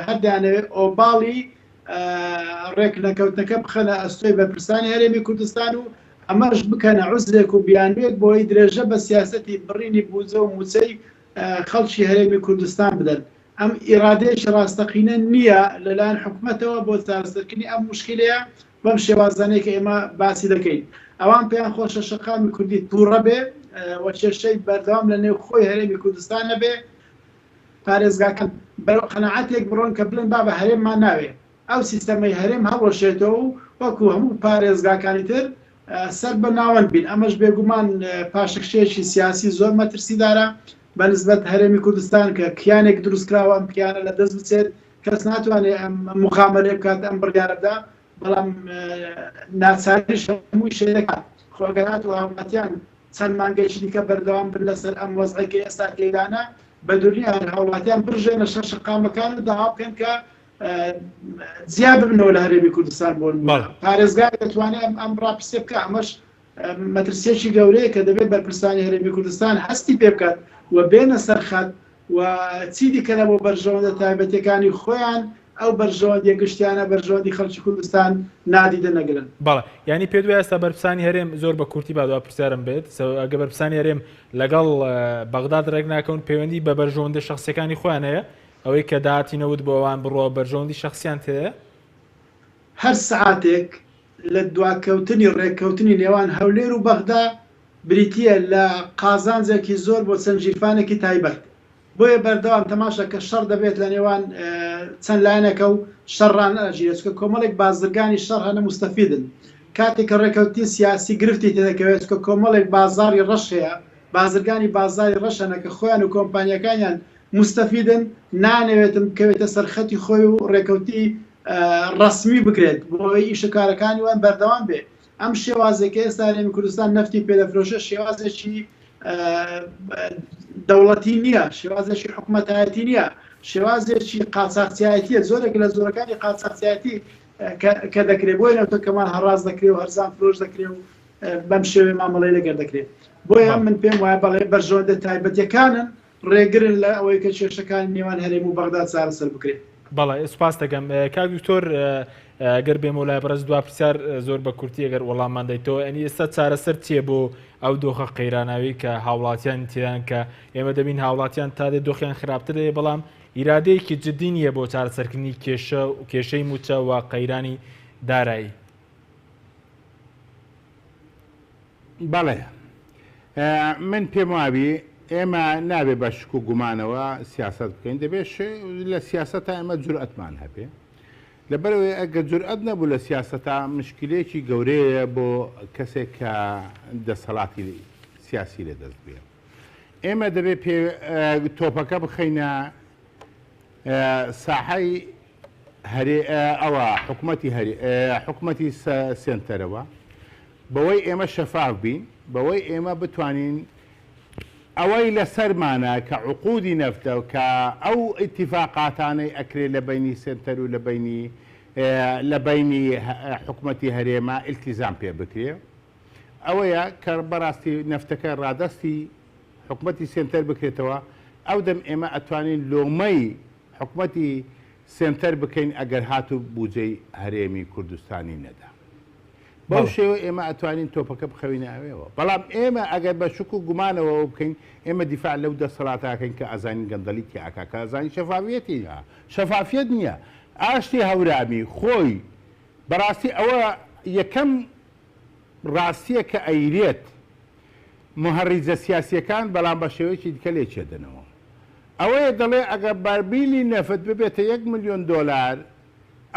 هەر دەیانەوێت ئۆباڵی ڕێکنەکەوتنەکە بخەنە ئەستۆی بەرپرسانی هەرێمی کوردستان و ئەمەش بکەنە عوزرێک و بیانوویەک بۆی درێژە بە سیاسەتی بڕینی بوجە و مووچەی خەڵکی هەرێمی کوردستان بدەن. ئەم ئیرادەیەکی ڕاستەقینە نییە لەلایەن حکومەتەوە بۆ چارەسەرکردنی ئەم موشکیلەیە بەم شێوازانەی کە ئێمە باسی دەکەین. ئەوان پێیان خۆشە شەقامی کوردی تووڕە بێ و کێشەی بەردەوام لە نێوخۆی هەرێمی کوردستان هەبێ، پارێزگاکان بەرەو قەناعەتێک بڕۆن کە بڵێن بابە هەرێممان ناوێ، ئەو سیستەمەی هەرێم هەڵوەشێتەوە و وەکو هەموو پارێزگاکانی تر سەر بە ناوەند بین، ئەمەش بێگومان پاشەکشەیەکی سیاسی زۆر مەترسیدارە بە نسبەت هەرێمی کوردستان کە کیانێک دروستکراوە ئەم کیانە لە دەست بچێت کەس ناتوانێت ئەم مغامەرەیە بکات ئەم بڕیارە بدا بەڵام ناچاریش هەمووی شێ دەکات خۆ ئەگەر هاتوو هاوڵاتیان چەند مانگێکی دیکە بەردەوام بن لەسەر ئەم وەزعەی کە ئێستا تێیدانە بە دوور نییە هەر هاوڵاتیان بڕژێنە سەر شەقامەکان و داوا بکەن کە جیا ببنەوە لە هەرێمی کوردستان بۆ نموونە پارێزگار دەتوانێت ئەم ئەم ڕاپرسیە بکە ئەمەش مەترسیەکی گەورەیە کە دەبێت بەرپرسانی هەرێمی کوردستان هەستی پێ بکات و بێنە سەر خەت و چی دیکە لە بۆ بەرژەوەندە تایبەتەکانی خۆیان ئەو بەرژەوەندیە گشتیانە بەرژەوەندی خەڵکی کوردستان نادیدە نەگرن. بەڵێ یانی پێت وایە ئێستا بەرپرسانی هەرێم زۆر بە کورتی با دوا پرسیارم بێت ئەگە بەرپرسانی هەرێم لەگەڵ بەغداد ڕێک ناکەون پەیوەندی بە بەرژەوەندە شخصیەکانی خۆیان هەیە ئەوەی کە داهاتی نەوت بۆ ئەوان بڕوا بەرژەوەندی شەخسیان تێیە؟ هەر سەعاتێک لە دواکەوتنی ڕێککەوتنی نێوان هەولێر و بەغدا بریتییە لە قازانجێکی زۆر بۆ چەند ژیرفانێکی تایبەت. بۆیە بەردەوام تەماشا کە شەڕ دەبێت لە نێوان چەند لایەنێکە و شەڕ ڕاناگیرێت چونکە کۆمەڵێک بازرگانی شەڕ هەنە موستەفیدن. کاتێک کە ڕێککەوتنی سیاسی گرفتی تێدەکەوێت چونکە کۆمەڵێک بازاڕی ڕەش هەیە، بازرگانی بازاڕی ڕەش هەنە کە خۆیان و کۆمپانیاکانیان موستەفیدن، نانەوێتن بکەوێتە سەر خەتی خۆی و ڕێکەوتی ڕەسمی بکرێت بۆ ئەوەی ئیش و کارەکانی وان بەردەوام بێ. ئەم شێوازەی کە ئێستا هەرێمی کوردستان نەفتی پێدەفرۆشێت شێوازێکی دەوڵەتی نییە، شێوازێکی حکومەتایەتی نییە، شێوازێکی قاچاخچیایەتیە، زۆرێک لە زۆرەکانی قاچاخچیایەتی کە دەکرێت بۆیە نەوتەکەمان هەڕاز دەکرێت و هەرزان فرۆش دەکرێت و بەم شێوەیە مامەڵەی لەگەر دەکرێت. بۆیە من پێم وایە بەڵێ بەرژەوەندە تایبەتیەکانن ڕێگرن لە ئەوەی کە کێشەکانی نێوان هەرێم و بەغدا چارەسەر بکرێت. بەڵێ سوپاست دەکەم کاک دکتۆر. گەر بێمەوە لای بەڕێز دوا پرسیار زۆر بە کورتی ئەگەر وەڵاممان دەیتەوە ئەنی ئێستا چارەسەر چییە بۆ ئەو دۆخە قەیراناوی کە هاوڵاتیان تیان کە ئێمە دەبین هاوڵاتیان تا دێ دۆخیان خراپتر دەبێت بەڵام ئیرادەیەکی جدی نییە بۆ چارەسەرکردنی کێشە و کێشەی مووچە و قەیرانی دارایی. بەڵێ من پێم وابی ئێمە نابێ بە شک و گومانەوە سیاسەت بکەین دەبێت لە سیاسەتا ئێمە جورئەتمان هەبێ لەبەرئەوەی ئەگەر جورئەت نەبوو لە سیاسەتا مشکلەیەکی گەورەیە بۆ کەسێک کە دەسەڵاتی سیاسی لە دەست بێ. ئێمە دەبێ پێ تۆپەکە بخەینە ساحەی هەرێ ئەوە حکومەتی هەرێ حکومەتی سێنتەرەوە بەوەی ئێمە شەفاف بین بەوەی ئێمە بتوانین ئەوەی لەسەرمانە کە عقودی نەفتە و کە ئەو ئیتیفاقاتانەی ئەکرێ لە بەینی سێنتەر و لە بەینی لە بەینی حکومەتی هەرێما ئیلتیزام پێ بکرێ ئەوەیە کە بەڕاستی نەفتەکە ڕادەستی حکومەتی سێنتەر بکرێتەوە ئەو دەم ئێمە ئەتوانین لۆمەی حکومەتی سێنتەر بکەین ئەگەر هاتوو بوجەی هەرێمی کوردستانی نەدا. بەو شێوە ئێمە ئەتوانین تۆپەکە بخەوینە ئەوێوە. بەڵام ئێمە ئەگەر بە شک و گومانەوە ئەوە بکەین، ئێمە دیفاع لەو دەسەڵاتە ئەکەین کە ئەزانین گەندەڵی تیا ئەکا، کە ئەزانین شەفافیەتی نیە. شەفافیەت نیە. ئاشتی هەورامی خۆی بەڕاستی ئەوە یەکەم ڕاستیە کە ئەیرێت موهەڕیجە سیاسیەکان بەڵام بە شێوەیەکی دیکە لێکێدەنەوە. ئەوەیە دەڵێ ئەگەر بەرمیلی نەفت ببێتە یەک ملیۆن دۆلار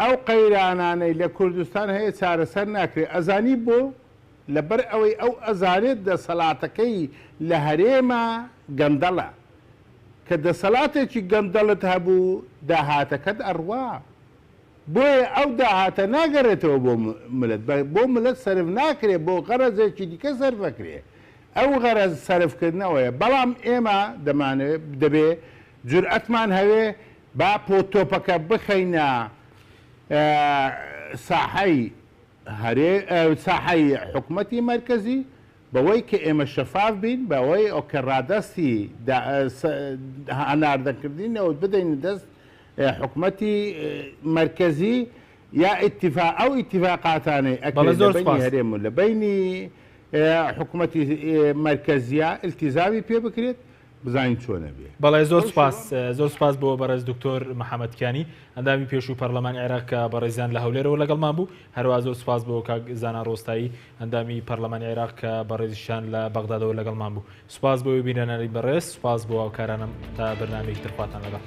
ئەو قەیرانانەی لە کوردستان هەیە چارەسەر ناکرێت ئەزانی بۆ؟ لەبەر ئەوەی ئەو ئەزانێت دەسەڵاتەکەی لە هەرێما گەندەڵە کە دەسەڵاتێکی گەندەڵت هەبوو داهاتەکەت ئەڕوا بۆیە ئەو داهاتە ناگەڕێتەوە بۆ ملت بۆ ملت سەرف ناکرێت بۆ غەرەزێکی دیکە سەرف ئەکرێ ئەو غەرەز سەرف کردنەوەیە بەڵام ئێمە دەمانەوێت دەبێ جورئەتمان هەوێ با پۆ تۆپەکە بخەینە ساحەی هەرێ ساحەی حکومەتی مەرکەزی بەوەی کە ئێمە شەفاف بین بەوەی کە ڕادەستی هەناردەکردنی نەوت بدەینە دەست حکومەتی مەرکەزی یا ئیتیفا ئەو ئیتیفاقاتانەی ئەکرێت لە بەینی هەرێم و لە بەینی حکومەتی مەرکەزیە ئیلتیزامی پێ بکرێت بزانین چۆن ئەبێ. بەڵێ زۆر سوپاس زۆر سوپاس بۆ بەڕێز دکتۆر محەمەد کیانی ئەندامی پێشووی پەرلەمانی عێراق کە بەڕێزیان لە هەولێرەوە لەگەڵمان بوو هەروە زۆر سوپاس بۆ کاک زانا ڕۆستایی ئەندامی پەرلەمانی عێراق کە بەڕێزیشان لە بەغدادەوە لەگەڵمان بوو سوپاس بۆ بینەرانی بەڕێز سوپاس بۆ هاوکارانم تا بەرنامەیەکی تر خواتان لەگەڵ.